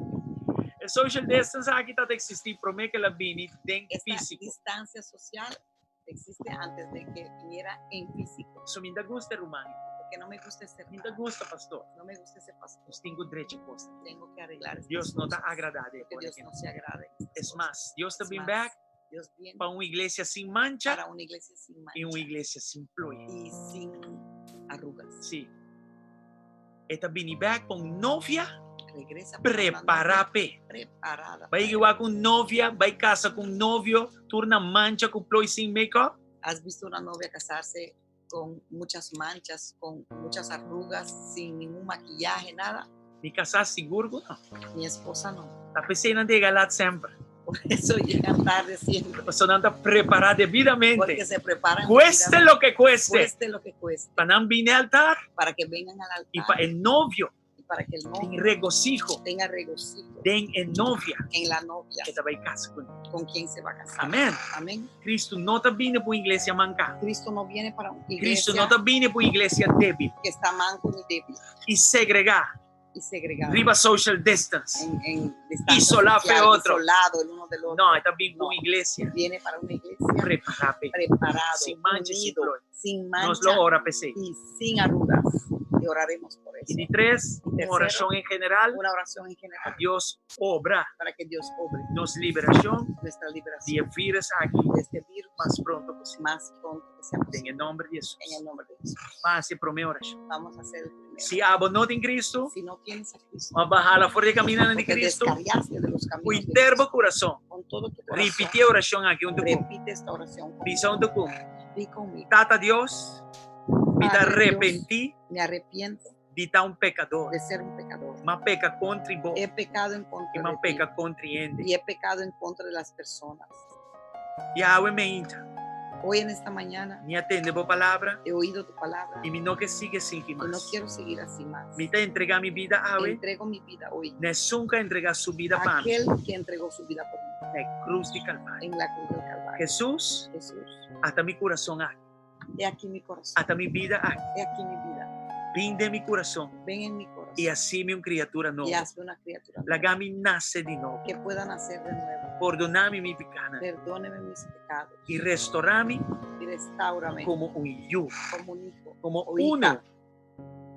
social distance aki tabata eksistí promé ku el a bini den Esta físiko. distancia social existe antes de que viniera en físico. So mi no ta gusta e ruman. Porque no me gusta ese Mi no ta hermano. gusta pastor. No me gusta ese pastor. Nos tin ku drecha kos. Tengo que arreglar estas Dios no ta cosas. agradá di Porque Dios no se agrada en estas Es cosas. mas, Dios ta Es bin más, bèk Dios viene pa un iglesia sin mancha para una iglesia sin i un mancha iglesia sin ploi. y sin arrugas. Sí. E ta bini bèk pa un novia Regresa para una prepará novia p'e. preparada. Bai igual ku un novia, bai kasa ku un novio, tur na mancha ku ploi sin make-up. ¿Has visto una novia casarse con muchas manchas, con muchas arrugas, sin ningún maquillaje, nada? Mi kasá sigur ku no. Mi esposa no. Ta p'esei nan ta yega lat semper. Por eso llegan tarde siempre. Pasobra nan ta prepará debidamente. Porque se preparan. Cueste debidamente. loke cueste. Cueste lo que cueste. Pa nan bini altar Para que vengan al i pa altar e novio y para que el tin novio regosijo tenga regocijo den e novia en la novia ku e ta bai kasa kuné. con quien se va a casar. Amèn. Amén. Kristu no ta bini pa un iglesia manká. Cristo no viene para una Kristu iglesia no ta bini pa un iglesia débil que está manco ni débil i segregá y segregado. riba social distance. En, en distancia Isolá social, fe otro. isolado el uno del otro. No, e ta bini pa un No. iglesia Viene para una iglesia prepará p'e. preparado, Sin mancha, sin unido, ploi. sin Nos mancha lo ora p'esei. y sin arrugas. Y oraremos por I eso. di tres, un Tercero, orashon en general. Una oración en general Dios obra para que Dios obre nos liberashon nuestra di liberación e virus aki de este virus mas pronto posibel. más pronto que sea Den posible. e nòmber di Hesus. En el nombre de Jesús. Ban hasi e promé orashon. Vamos a hacer el primero. Si abo no tin Kristu, Si no tienes a Cristo, òf bo a hala for di e kamindanan di porque Kristu, descarriaste de los ku caminos de henter bo Cristo, kurason, con todo tu corazón, ripití e orashon aki huntu ku mi. repite esta oración conmigo. Bisa huntu ku mi. Di conmigo. Tata Dios, mi ta Padre Dios, arepentí me arrepiento di ta un pekador. de ser un pecador. M'a peka kontra bo He pecado en i contra m'a de ti peka kontra hende. y he pecado en contra de las personas. I awe meinta, Hoy en esta mañana mi a tende bo palabra he oído tu palabra i mi no ke sigui asina y no mas. quiero seguir así más. Mi ta entregá mi bida awe Entrego mi vida hoy. na esun ku a entregá su bida pa mi Aquel que entregó su vida por mí na e krus di Kalvario. en la cruz del Calvario. Hesus, Jesús, ata mi kurason aki. he aquí mi corazón. Ata mi bida aki. He aquí mi vida. Bin den mi kurason Ven en mi corazón i hasi mi un kriatura nobo. y hazme una criatura nueva. Laga mi nase di nobo. Que pueda nacer de nuevo. Pordoná mi mi pikánan. Perdóneme mis pecados. I restorá mi Y restáurame komo un yu, como un hijo. komo o hija, uno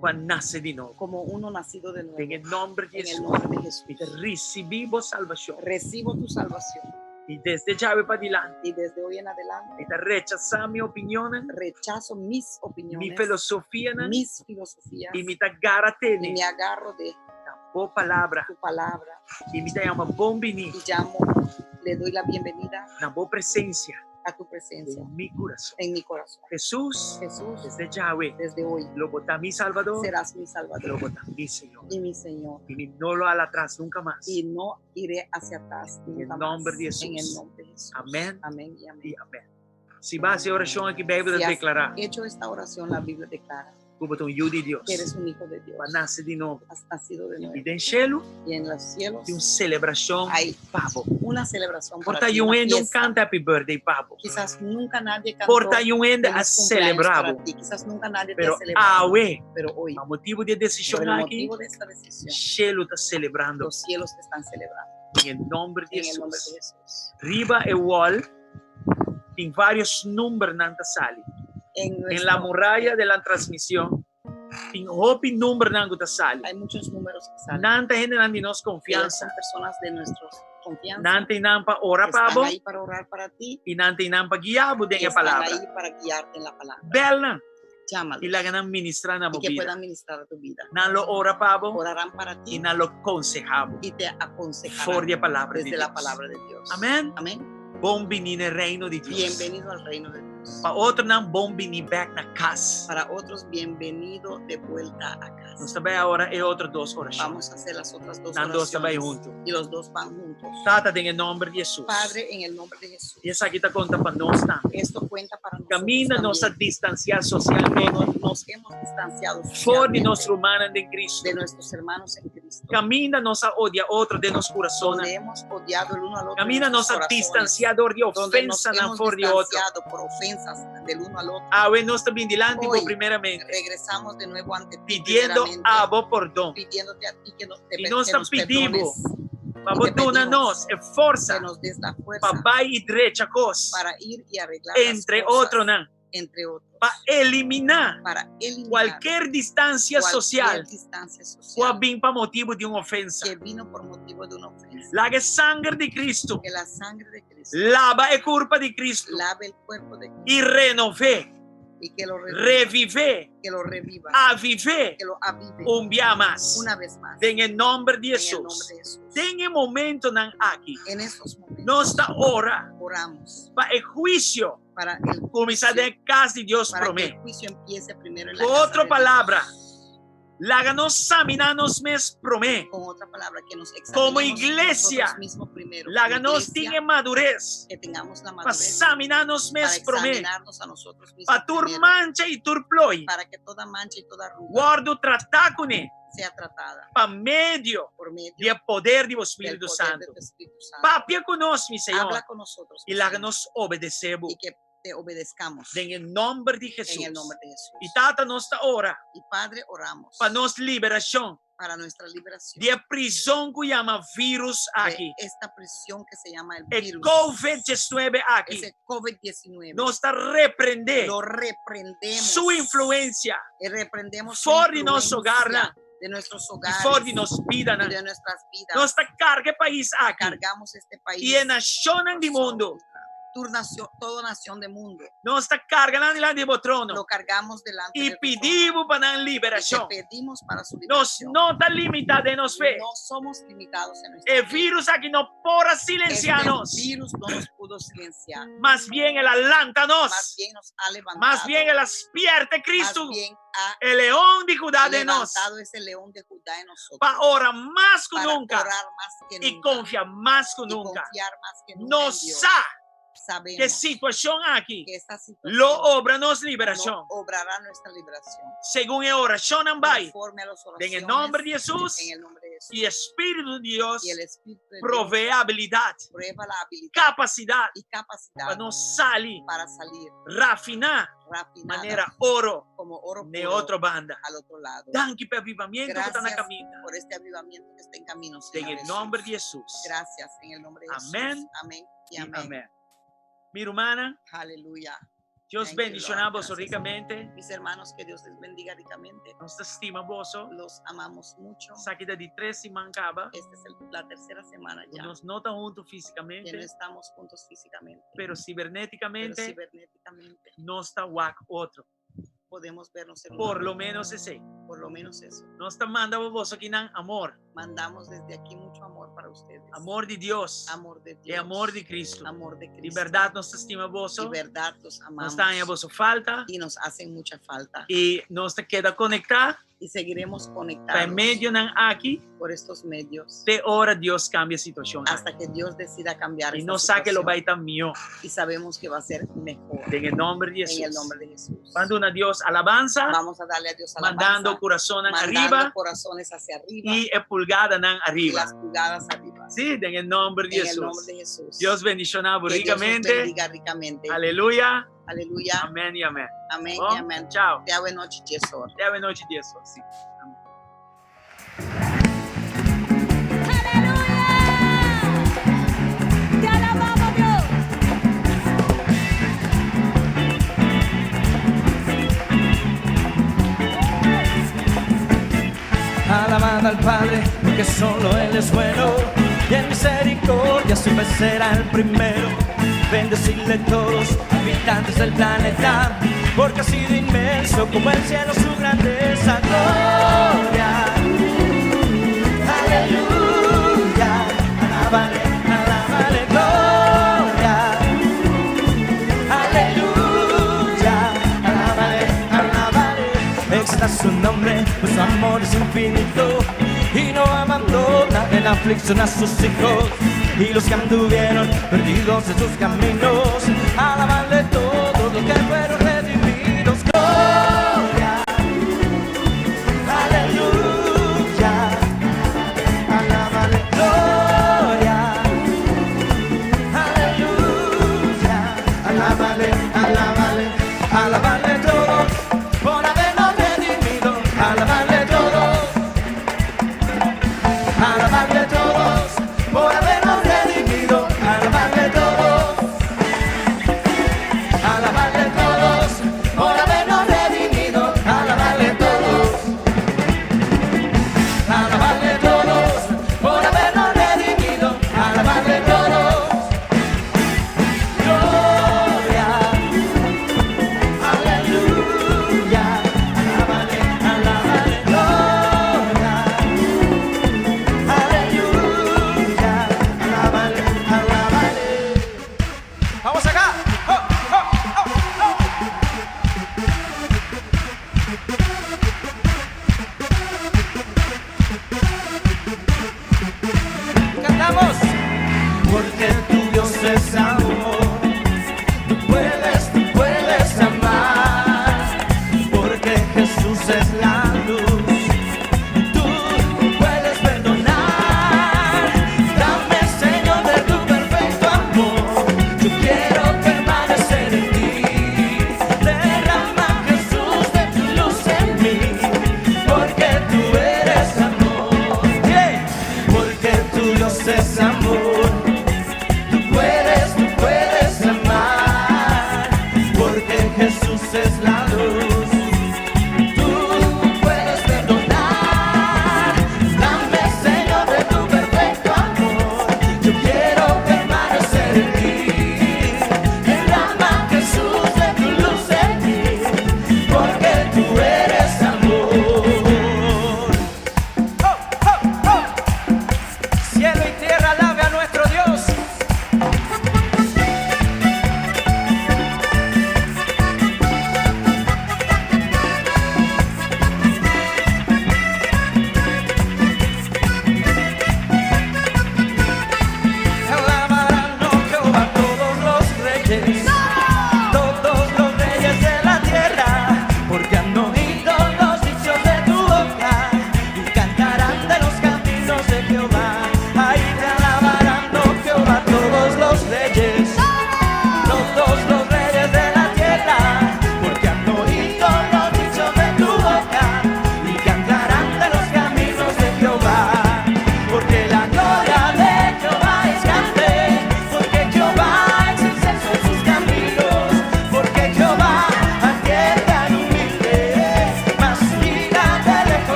ku a nase di nobo. Como uno nacido de nuevo. Den e nòmber di En el Hesus. nombre de Jesús. Mi ta risibí bo salbashon. Recibo tu salvación. I desde djawe padilanti. Y desde hoy en adelante Mi ta rechasá mi opinionnan, rechazo mis opiniones, mi filosofianan mis filosofías i mi ta gara y tene me agarro de bo palabra tu palabra i mi ta yama bon biní y llamo, le doy la bienvenida na bo presensia a tu presencia den mi kurason. en mi corazón. Hesus, Jesús, desde djawe, desde hoy lo bo ta mi Salbador, serás mi lo Salvador bo ta mi Señor. y mi Señor. I mi no lo hala atras nunka mas. Y no iré hacia atrás En el nunca nombre más. de Jesús. En el nombre de Jesús. Amén. Amén y amén. I amèn. Si bo a hasi e orashon aki, Beibel Si ta has deklará hecho esta oración, la Biblia declara ku bo ta un yu di Dios. que eres un hijo de Dios. Bo a nase di nobo. Has nacido de nuevo. I den shelu Y en los cielos tin un selebrashon hay pa bo. una celebración Por para ta ti, un una hende un fiesta. kanta happy birthday pa bo. Quizás nunca nadie cantó Por ta un hende a feliz cumpleaños selebrá para bo. ti. Quizás nunca nadie te Pero ha celebrado. awe, Pero hoy, pa motibu di e desishon por el aki, motivo de esta decisión, shelu ta selebrando. los cielos te están celebrando. Den e nòmber di En el nombre Hesus. de Jesús. Riba e wall tin vários numbernan ta sali. En En nuestro, la muralla de la transmisión tin hopi numbernan ku ta sali. hay muchos números que salen. Nan ta hendenan di nos Ellos konfiansa. son personas de nuestra confianza. Nan ta einan pa ora pa Están bo ahí para orar para ti i nan ta einan pa guia bo den y e están palabra. ahí para guiarte en la palabra. Bel nan Llámalos i laga nan ministrá na y bo que bida. puedan ministrar a tu vida. Nan lo ora pa bo Orarán para i ti nan lo konsehá bo y te aconsejarán for di e palabra di desde la Dios. palabra de Dios. Amèn. Amén. Bon biní na e reino di Dios. Bienvenido al reino de Dios. Pa otronan bon biní bèk na kas. Para otros, bienvenido de vuelta a casa. Nos ta bai awor e otro dos orashon. Vamos a hacer las otras dos Nan dos ta bai oraciones. huntu. Y los dos van juntos. Tata, den e nòmber di Hesus. Padre, en el nombre de Jesús. I esaki ta konta pa nos tambe. Esto cuenta para nosotros Kaminda nos a también. distansiá sosialmente Nos, nos hemos distanciado for di socialmente nos rumannan den Kristu. de nuestros hermanos en Cristo. Kaminda nos a odia otro den nos kurason. Donde hemos odiado el uno al otro. en Kaminda nos nuestros a corazones. distansiá dor di Donde nos ofensanan hemos for di otro. distanciado por ofensas del uno al otro. Awe nos ta bin dilanti bo Hoy primeramente, Regresamos de nuevo ante ti pidiendo primeramente, abo pordon. pidiéndote a ti que, no, te, I nos que ta nos pidi bo perdones. Pa bo Te duna pedimos nos e forsa que nos des la fuerza pa bai i drecha kos, para ir y arreglar las entre cosas, otronan, entre otros, pa eliminá para eliminar kualker distansia cualquier sosial distancia ku a social bin pa motibu di un ofensa. que vino por motivo de una ofensa. Laga e sanger di Kristu Que la sangre de Cristo laba e kurpa di Kristu lave el cuerpo de Cristo i renov'é, y que lo reviva, reviv'é, que lo reviva, aviv'é que lo avive un bia mas. una vez más. Den e nòmber di En el Hesus. nombre de Jesús. Den e momentonan aki, En estos momentos nos ta ora oramos pa e huisio para el kuminsá juicio, den kas di Dios para que promé. el juicio empiece primero en la Ku casa otro de palabra, Dios. laga nos saminá nos mes promé. Con otra palabra, que nos Como examinemos iglesia, nosotros mismos primero. Laga Como nos iglesia, tin e madures que tengamos la pa madurez saminá nos para mes promé. examinarnos a nosotros mismos Pa tur primero, mancha i tur ploi para que toda mancha y toda arruga wòrdu tratá kuné sea tratada pa medio por medio di e poder di bo del Spiritu poder de Santu. tu Espíritu Santo. Papia ku nos, mi Señor, Habla con nosotros, i mi laga Señor, nos obedesé bo y que te obedezcamos den e nòmber di en el Hesus. nombre de Jesús. I Tata, nos ta ora Y Padre, oramos pa nos liberashon para nuestra liberación di e prizon ku yama vírus de aki. esta prisión que se llama el E virus. COVID-19 aki. Ese COVID-19. Nos ta reprendé Lo reprendemos. su influensia Y reprendemos su for di nos influencia hogarnan de nuestros i hogares for di nos y bidanan. de nuestras vidas. Nos ta karga e pais aki Cargamos este país. i e nashonnan di mundu. Tur nación, toda nación del mundo. Nos ta karga nan dilanti di bo trono Lo cargamos delante i de tu trono. pidi bo pa nan Y te liberashon. pedimos para su Nos liberación. no ta limitá den nos fe. No somos limitados en nuestra E fe. vírus aki no por a silensiá Este nos. virus no nos pudo silenciar. Mas bien el a lanta Más nos. bien nos ha levantado. Mas bien el a spierta Más Cristo, bien ha e leon di Judá den nos. levantado ese león de Judá en nosotros. Pa ora mas ku para nunka orar más que i nunca. konfia mas ku y nunka. confiar más que nunca Nos en Dios. sa Sabemos ku e situashon aki que esta situación lo obra nos liberashon. no obrará nuestra liberación. Segun e orashonnan bai, Conforme a las den e oraciones, nòmber di Hesus en el nombre de Jesús. i Spiritu di Dios Y el Espíritu de Dios proveé abilidat, prueba la habilidad kapasidat y capacidad pa nos sali, para salir rafiná rafinada manera oro como oro n'e puro otro banda. al otro lado. Danki pa e avivamiento ku ta na Gracias kaminda. por este avivamiento que está en camino, Den Señor e Jesús. nòmber di Hesus. Gracias en el nombre de Jesús. Amén. Amén y I amén. amén. Mi rumannan, Aleluya. Dios Thank you, bendishoná Lord. boso Gracias. rikamente. Mis hermanos, que Dios les bendiga ricamente. Nos ta stima boso. Los amamos mucho. Esaki ta di tres siman kaba. Esta es el- la tercera semana ya Nos no ta huntu que físikamente, no estamos juntos físicamente, pero pero sibernéticamente cibernéticamente nos ta wak otro. podemos vernos en Por una- lo menos esei. por lo menos eso. Nos ta manda boso akinan amor. Mandamos desde aquí mucho amor para ustedes. Amor di Dios. Amor de I Dios. amor di Cristo. Amor de Di Cristo. bèrdat nos ta stima boso. De verdad los amamos. Nos ta haña boso falta. Y nos hacen mucha falta. I nos ta keda konektá Y seguiremos pa e conectados medionan aki por estos medios te ora Dios kambia e situashon. hasta que Dios decida cambiar I esta nos sa ku lo situación. bai ta mihó. Y sabemos que va a ser mejor. Den e nòmber di En el Hesus. nombre de Jesús. Ban duna Dios alabansa, Vamos a darle a Dios alabanza, mandando kurasonnan mandando ariba corazones hacia arriba i e pulgadanan y ariba. las pulgadas arriba. Sí, den e nòmber di En el nombre Hesus. de Jesús. Dios bendishoná bo Que Dios los rikamente. bendiga ricamente. Aleluya. Aleluya. Amèn i amèn. Amén Bon, y amén. Chao. Te awe nochi 10 or. Te awe nochi 10 or. Sí. Amèn. Aleluya. Te alabamos, Dios. Alabad al Padre, porque solo Él es bueno. Y en misericordia siempre será el primero. Bendecirle todos, habitantes del planeta, porque ha sido inmenso como el cielo su grandeza. Gloria, aleluya, alábale, alábale, gloria, aleluya, alábale, alábale. Exalta su nombre, pues su amor es infinito y no abandona en aflicción a sus hijos. Y los que anduvieron perdidos en sus caminos.